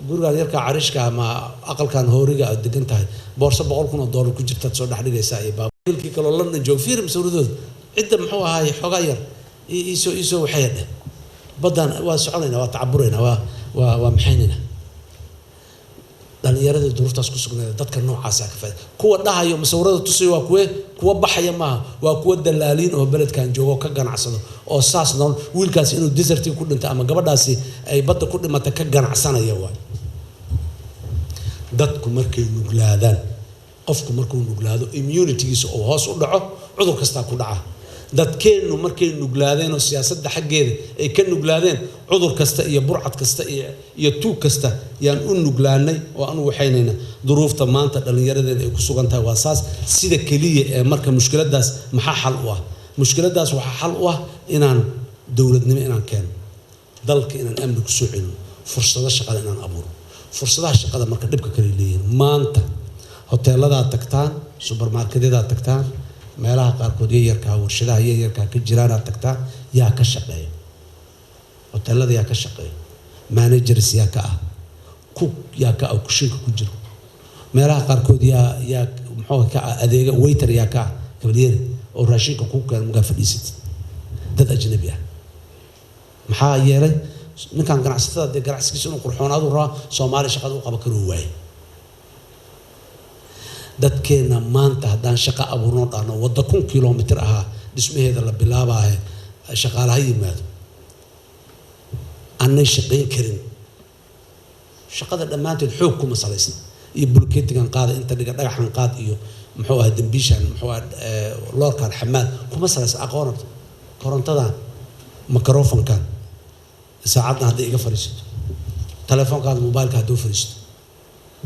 gurigaan yarkaa cariishka ama aqalkan hooriga aad degan tahay boorso $100,000 ku jirtaad soo dhex dhigaysaa. Iyo baabilkii kaloo London joog, fiir masawiradooda cidda, muxuu ahaay, xoogaa yar iisoo waxay dheh, baddaan waa soconaynaa, waa tacaburaynaa, waa maxaynaynaa. Dhallinyaradii duruuftaas ku sugnayd, dadka noocaasa ka faaida. Kuwa dhahayo masawirada tusayo waa kuwe? Kuwa baxaya maaha, waa kuwa dalaaliin oo beledkan joogo ka ganacsado oo saas nool. Wiilkaasi inuu desertiga ku dhinto ama gabadhaasi ay badda ku dhimata ka ganacsanaya waay. Dadku markay nuglaadaan, qofku markuu nuglaado, immunitygiisa uu hoos u dhaco, cudur kastaa ku dhaca. Dadkeennu markay nuglaadeen oo siyaasadda xaggeeda ay ka nuglaadeen, cudur kasta iyo burcad kasta iyo tuug kasta yaan u nuglaanay oo aan u waxaynayna. Duruufta maanta dhallinyaradeena ay ku sugan tahay waa saas. Sida keliya ee marka mushkiladdaas maxaa xal u ah? Mushkiladdaas waxaa xal u ah inaan Dowladnimo inaan keeno, dalka inaan amni kusoo celino, fursado shaqada inaan abuuro. Fursadaha shaqada marka dhibka kale leeyihiin, maanta hoteeladaa tagtaan, subermarketyadaa tagtaan, meelaha qaarkood yaryarkaa, warshadaha yaryarkaa ka jiraanaa tagtaan, yaa ka shaqeeya? Hoteelada yaa ka shaqeeya? Managers yaa ka ah? Cook yaa ka ah, kushinka ku jiro? Meelaha qaarkood yaa muxuu ka ah adeega, waiter yaa ka ah, kabalyeri oo raashinka ku keena markaa fadhiisatid? Dad ajnabi ah. Maxaa yeelay ninkan ganacsatada dee ganacsigiisa inuu qurxoonaadu rabaa, Soomaali shaqada u qaban karuu waaye. Dadkeenna maanta haddaan shaqo abuurnoo dhahno wadda 1000 kilomitir ahaa dhismaheeda la bilaabaahe, shaqaalaha yimaado, annay shaqayn karin. Shaqada dhammaanteed xoog kuma salaysna iyo bulkeetigan qaada, inta dhiga, dhagaxan qaad iyo muxuu ahaa dambiishan, muxuu ahaa loorkan xamaal kuma salaysna. Aqoonabta korontadan, microfonkan, saacaddan hadday iga fadhiisato, telefoonkaada mobileka hadduu fadhiisto,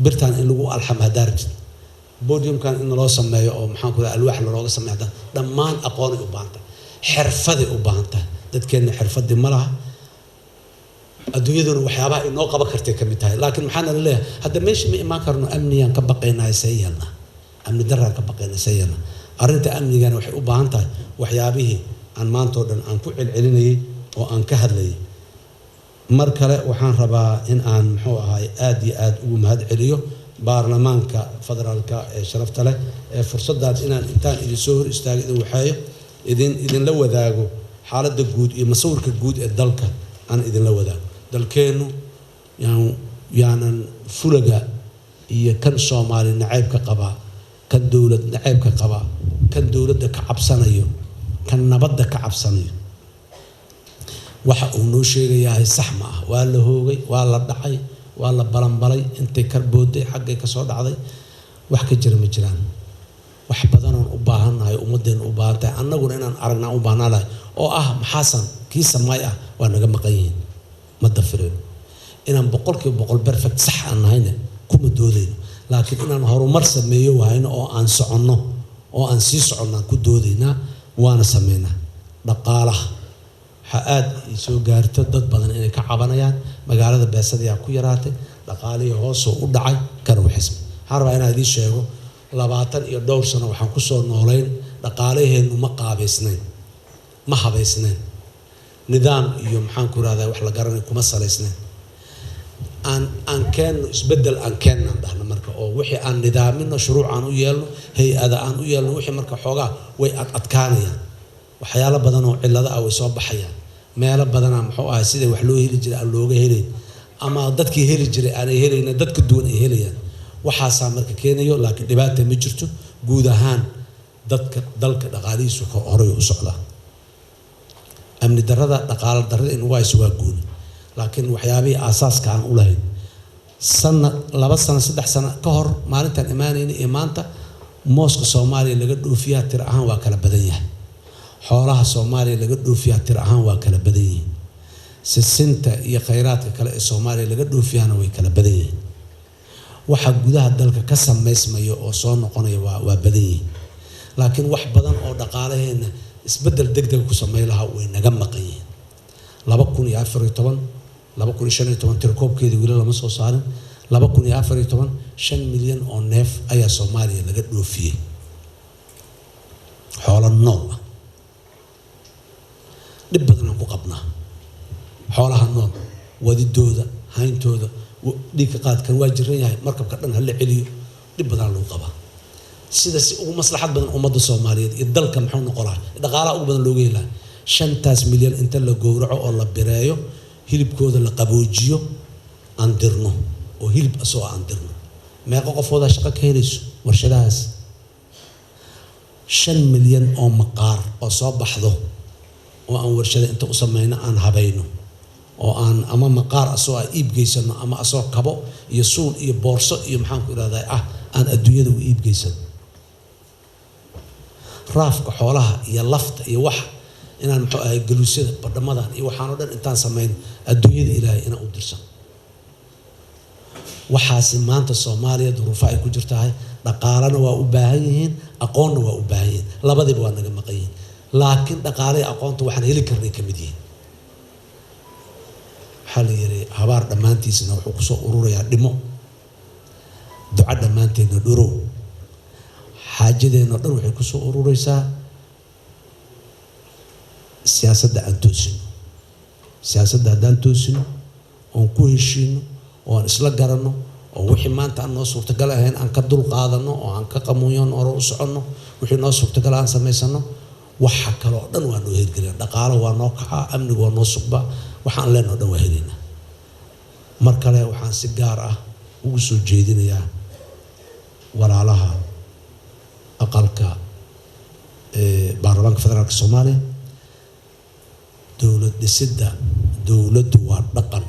birtan in lagu alxam haddaa rabtid, podiumkan in loo sameeyo oo maxaan ku alwaax looga sameeyo haddaan, dhammaan aqoonay u baahan tahay, xirfaday u baahan tahay. Dadkeenna xirfadii ma laha. Adduunyaduna waxyaabaha inoo qaban kartay ka mid tahay, laakiin maxaa nala leeyahay? Hadda meesha ma imaan karno, amniyaan ka baqaynaa, see yeelnaa? Amni darraan ka baqaynaa, see yeelnaa? Arrinta amnigana waxay u baahan tahay waxyaabihii aan maanta oo dhan aan ku celcelinayay oo aan ka hadlayay. Mar kale waxaan rabaa in aan muxuu ahay aada iyo aada ugu mahad celiyo baarlamaanka federaalka ee sharafta leh ee fursaddan inaan intaan idin soo hor istaago, idin waxeeyo, idinla wadaago xaaladda guud iyo masawirka guud ee dalka aan idinla wadaago. Dalkeennu yaanan fulaga iyo kan Soomaali nacaybka qaba, kan dowlad nacaybka qaba, kan dowladda ka cabsanayo, kan nabadda ka cabsanayo, waxa uu noo sheegayahay sax ma ah. Waa la hoogay, waa la dhacay, waa la balanbalay, intay ka booday, xaggay ka soo dhacday, wax ka jira ma jiraan. Wax badanoon u baahannahay, ummaddeena u baahan tahay, annaguna inaan aragnaa u baahnaa lahay oo ah maxaasan kii samaay ah waa naga maqan yihiin. Ma dafirayno inaan 100% perfect sax aan nahayna, kuma doodayno, laakiin inaan horumar sameeyo wahayno oo aan soconno oo aan sii soconnaan ku doodaynaa, waana sameynaa. Dhaqaalaha waxaa aada soo gaarto dad badan inay ka cabanayaan magaalada beesadayaa ku yaraatay, dhaqaalihii hoosoo u dhacay kana waxisma. Waxaan rabaa inaan idiin sheego, 20 iyo dhowr sano waxaan kusoo noolayn dhaqaalaheennu ma qaabaysnayn, ma habaysnayn, nidaam iyo maxaan ku rahdaa wax la garanay kuma salaysnayn. Aan keenno isbeddel, aan keennaan dhahno marka oo wixii aan nidaamino, shuruuc aan u yeelno, hay-ada aan u yeelno. Wixii marka xoogaa way ad adkaanayaan, waxyaalo badan oo cillado ah way soo baxayaan, meelo badanaa muxuu ahay sida wax loo heli jiray aan looga helayn, ama dadkii heli jiray aanay helayna, dadka duwan ay helayaan. Waxaasaa marka keenayo, laakiin dhibaata ma jirto. Guud ahaan dadka dalka dhaqaalihiisu horay u socdaa. Amni darrada, dhaqaalo darrada in ugu hayso waa gooni, laakiin waxyaabihii aasaaska aan u lahayn sanad, 2 sano, 3 sano ka hor maalintaan imaanayna iyo maanta, mooska Soomaaliya laga dhoofiyaa tir ahaan waa kala badan yahay, xoolaha Soomaaliya laga dhoofiyaa tir ahaan waa kala badan yihiin, sisinta iyo khayraadka kale ee Soomaaliya laga dhoofiyaana way kala badan yihiin, waxa gudaha dalka ka samaysmaya oo soo noqonaya waa badan yihiin. Laakiin wax badan oo dhaqaalaheena isbeddel degdega ku sameyn lahaa way naga maqan yihiin. 2014, 2015 tirakoobkeeda weli lama soo saarin. 2014 5 milyan oo neef ayaa Soomaaliya laga dhoofiyey, xoolo nool ah. Dhib badanaan ku qabnaa xoolaha nool wadidooda, hayntooda, dhiigka qaadkan waa jiran yahay, markabka dhan hala celiyo, dhib badanaa lagu qabaa. Sida si ugu maslaxad badan ummadda Soomaaliyeed iyo dalka muxuu noqon lahaa, dhaqaalaha ugu badan looga heli lahaa, 5taas milyan inta la gowraco oo la bireeyo, hilibkooda la qaboojiyo, aan dirno oo hilib asagoo aan dirno, meeqo qofoodaa shaqo ka helayso warshadahaas? 5 milyan oo maqaar oo soo baxdo oo aan warshada inta u samayno, aan habayno oo aan ama maqaar asagoo aan iib geysano, ama asagoo kabo iyo suul iyo boorso iyo maxaan ku ihahdaa ah aan adduunyada u iib geysano. Raafka xoolaha iyo lafta iyo waxa inaan muxuu ahay galuusyada badhamadan iyo waxaan oo dhan intaan samayno adduunyada Ilaahay inaan u dirsano. Waxaasi maanta Soomaaliya duruufo ay ku jirtahay, dhaqaalana waa u baahan yihiin, aqoonna waa u baahan yihiin, labadiiba waa naga maqan yihiin, laakiin dhaqaalaha aqoonta waxaan heli karnay ka mid yihiin. Waxaa la yiri habaar dhammaantiisna wuxuu kusoo ururayaa dhimo, duco dhammaanteedna dhurow. Xaajadeenna dhan waxay kusoo ururaysaa siyaasadda aan toosino. Siyaasadda haddaan toosino oon ku heshiino oo aan isla garanno oo wixii maanta aan noo suurtagal ahayn aan ka dul qaadanno oo aan ka qamuuyanno hore u soconno, wixii noo suurtagal aan samaysano, waxa kale oo dhan waa noo hirgelina. Dhaqaalo waa noo kacaa, amnigu waa noo sugbaa, waxaan leenoo dhan waa helaynaa. Mar kale waxaan si gaar ah ugu soo jeedinayaa walaalaha aqalka baarlamaanka federaalka Soomaaliya, dowlad dhisidda dowladdu waa dhaqan.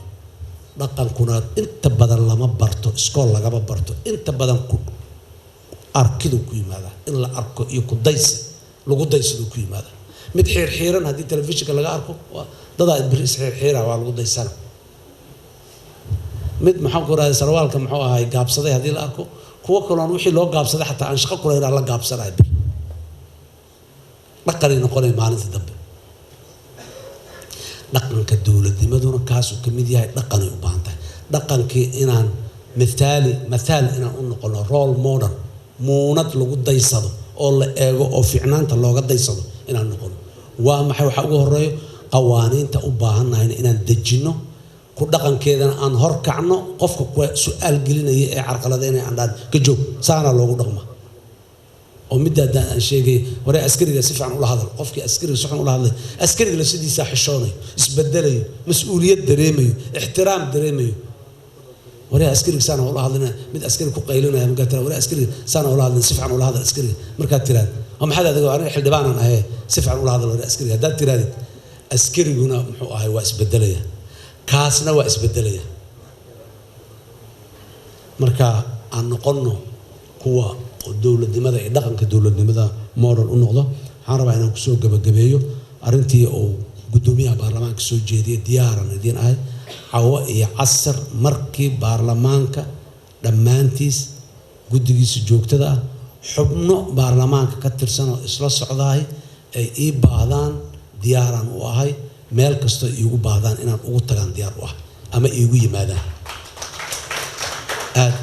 Dhaqankuna inta badan lama barto, iskool lagama barto, inta badan ku arkidu ku yimaada, in la arko iyo ku daysi lagu daysaduu ku yimaada. Mid xiirxiiran haddii telefishinka laga arko, dadaa beri isxiirxiira waa lagu daysana. Mid maxaan ku rahday sarwaalka muxuu ahay gaabsaday haddii la arko, kuwo kaloon wixii loo gaabsaday xataa aan shaqo kulahayn la gaabsanaya beri dhaqanay noqonaya maalinta dambe. Dhaqanka dowladnimaduna kaasuu ka mid yahay, dhaqanay u baahan tahay. Dhaqankii inaan mithaali mathaal inaan u noqono, role model, muunad lagu daysado oo la eego oo fiicnaanta looga daysado inaan noqono. Waa maxay waxaa ugu horeeyo? Qawaaniinta u baahannahayna inaan dejinno, ku dhaqankeedana aan horkacno. Qofka kuwa su-aal gelinaya ee carqaladeynaya aan dhahan ka joog, saana loogu dhaqma. Oo midda haddaan aan sheegay waree, askariga si fiican ula hadal. Qofkii askariga si fiican ula hadlay, askariga lafsidiisaa xishoonayo, isbedelayo, mas-uuliyad dareemayo, ixtiraam dareemayo. Waree askariga saana ula hadlina, mid askari ku qaylinaya markaad tiraad waree askariga saana ula hadlina, si fiican ula hadal askariga markaad tiraad, oo maxaad adiga, aniga xildhibaanaan ahay, si fiican ula hadal waree askariga haddaad tiraadid, askariguna muxuu ahay waa isbedelaya, kaasna waa isbedelaya. Marka aan noqonno kuwa dowladnimada iyo dhaqanka dowladnimada model u noqdo. Waxaan rabaa inaan kusoo gabagabeeyo arrintii uu guddoomiyaha baarlamaanka soo jeediyay. Diyaaran idiin ahay cawo iyo casar markii baarlamaanka dhammaantiis guddigiisa joogtada ah, xubno baarlamaanka ka tirsan oo isla socdahay ay ii baahdaan, diyaaraan u ahay. Meel kastoo iigu baahdaan inaan ugu tagaan diyaar u ah ama iigu yimaadaan. Aad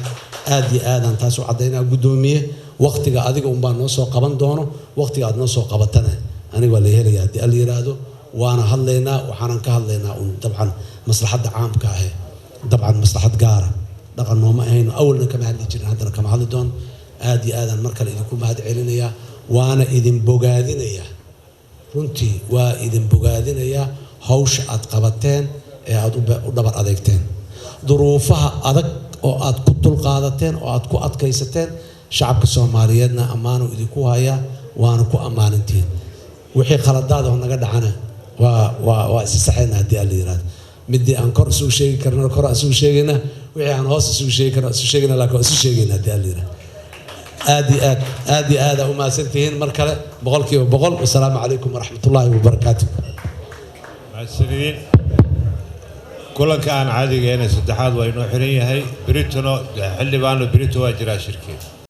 aad iyo aadaan taas u caddaynaa. Guddoomiye, waqtiga adiga unbaa noo soo qaban doono. Waqtiga aad noo soo qabatana aniga waa la helaya haddii alla yiraahdo. Waana hadlaynaa, waxaanan ka hadlaynaa un dabcan maslaxadda caamka ahe, dabcan maslaxad gaara dhaqan nooma ahayno, awalna kama hadli jirin, haddana kama hadli doono. Aad iyo aadaan mar kale idinku mahad celinayaa, waana idin bogaadinayaa. Runtii waa idin bogaadinayaa hawsha aad qabateen ee aad u dhabar adeegteen, duruufaha adag oo aad ku dulqaadateen oo aad ku adkaysateen. Shacabka Soomaaliyeedna ammaanu idinku hayaa, waana ku ammaanintihiin. Wixii khaladaada oo naga dhacana waa isi saxayna haddii alla yiraahdo. Midii aan kor isugu sheegi karna kor isugu sheegayna, wixii aan hoos isugu sheegi karna isu sheegayna, laakiin waa isu sheegayna haddii alla yiraahdo. Aad iyo aad aad iyo aad aa u mahadsantihiin mar kale, 100%. Wasalaamu calaykum waraxmatullaahi wabarakaatu. Mahadsanidin. Kulanka aan caadiga ahayn saddexaad waa inoo xiran yahay. Beritono xildhibaano, berito waa jiraa shirkii.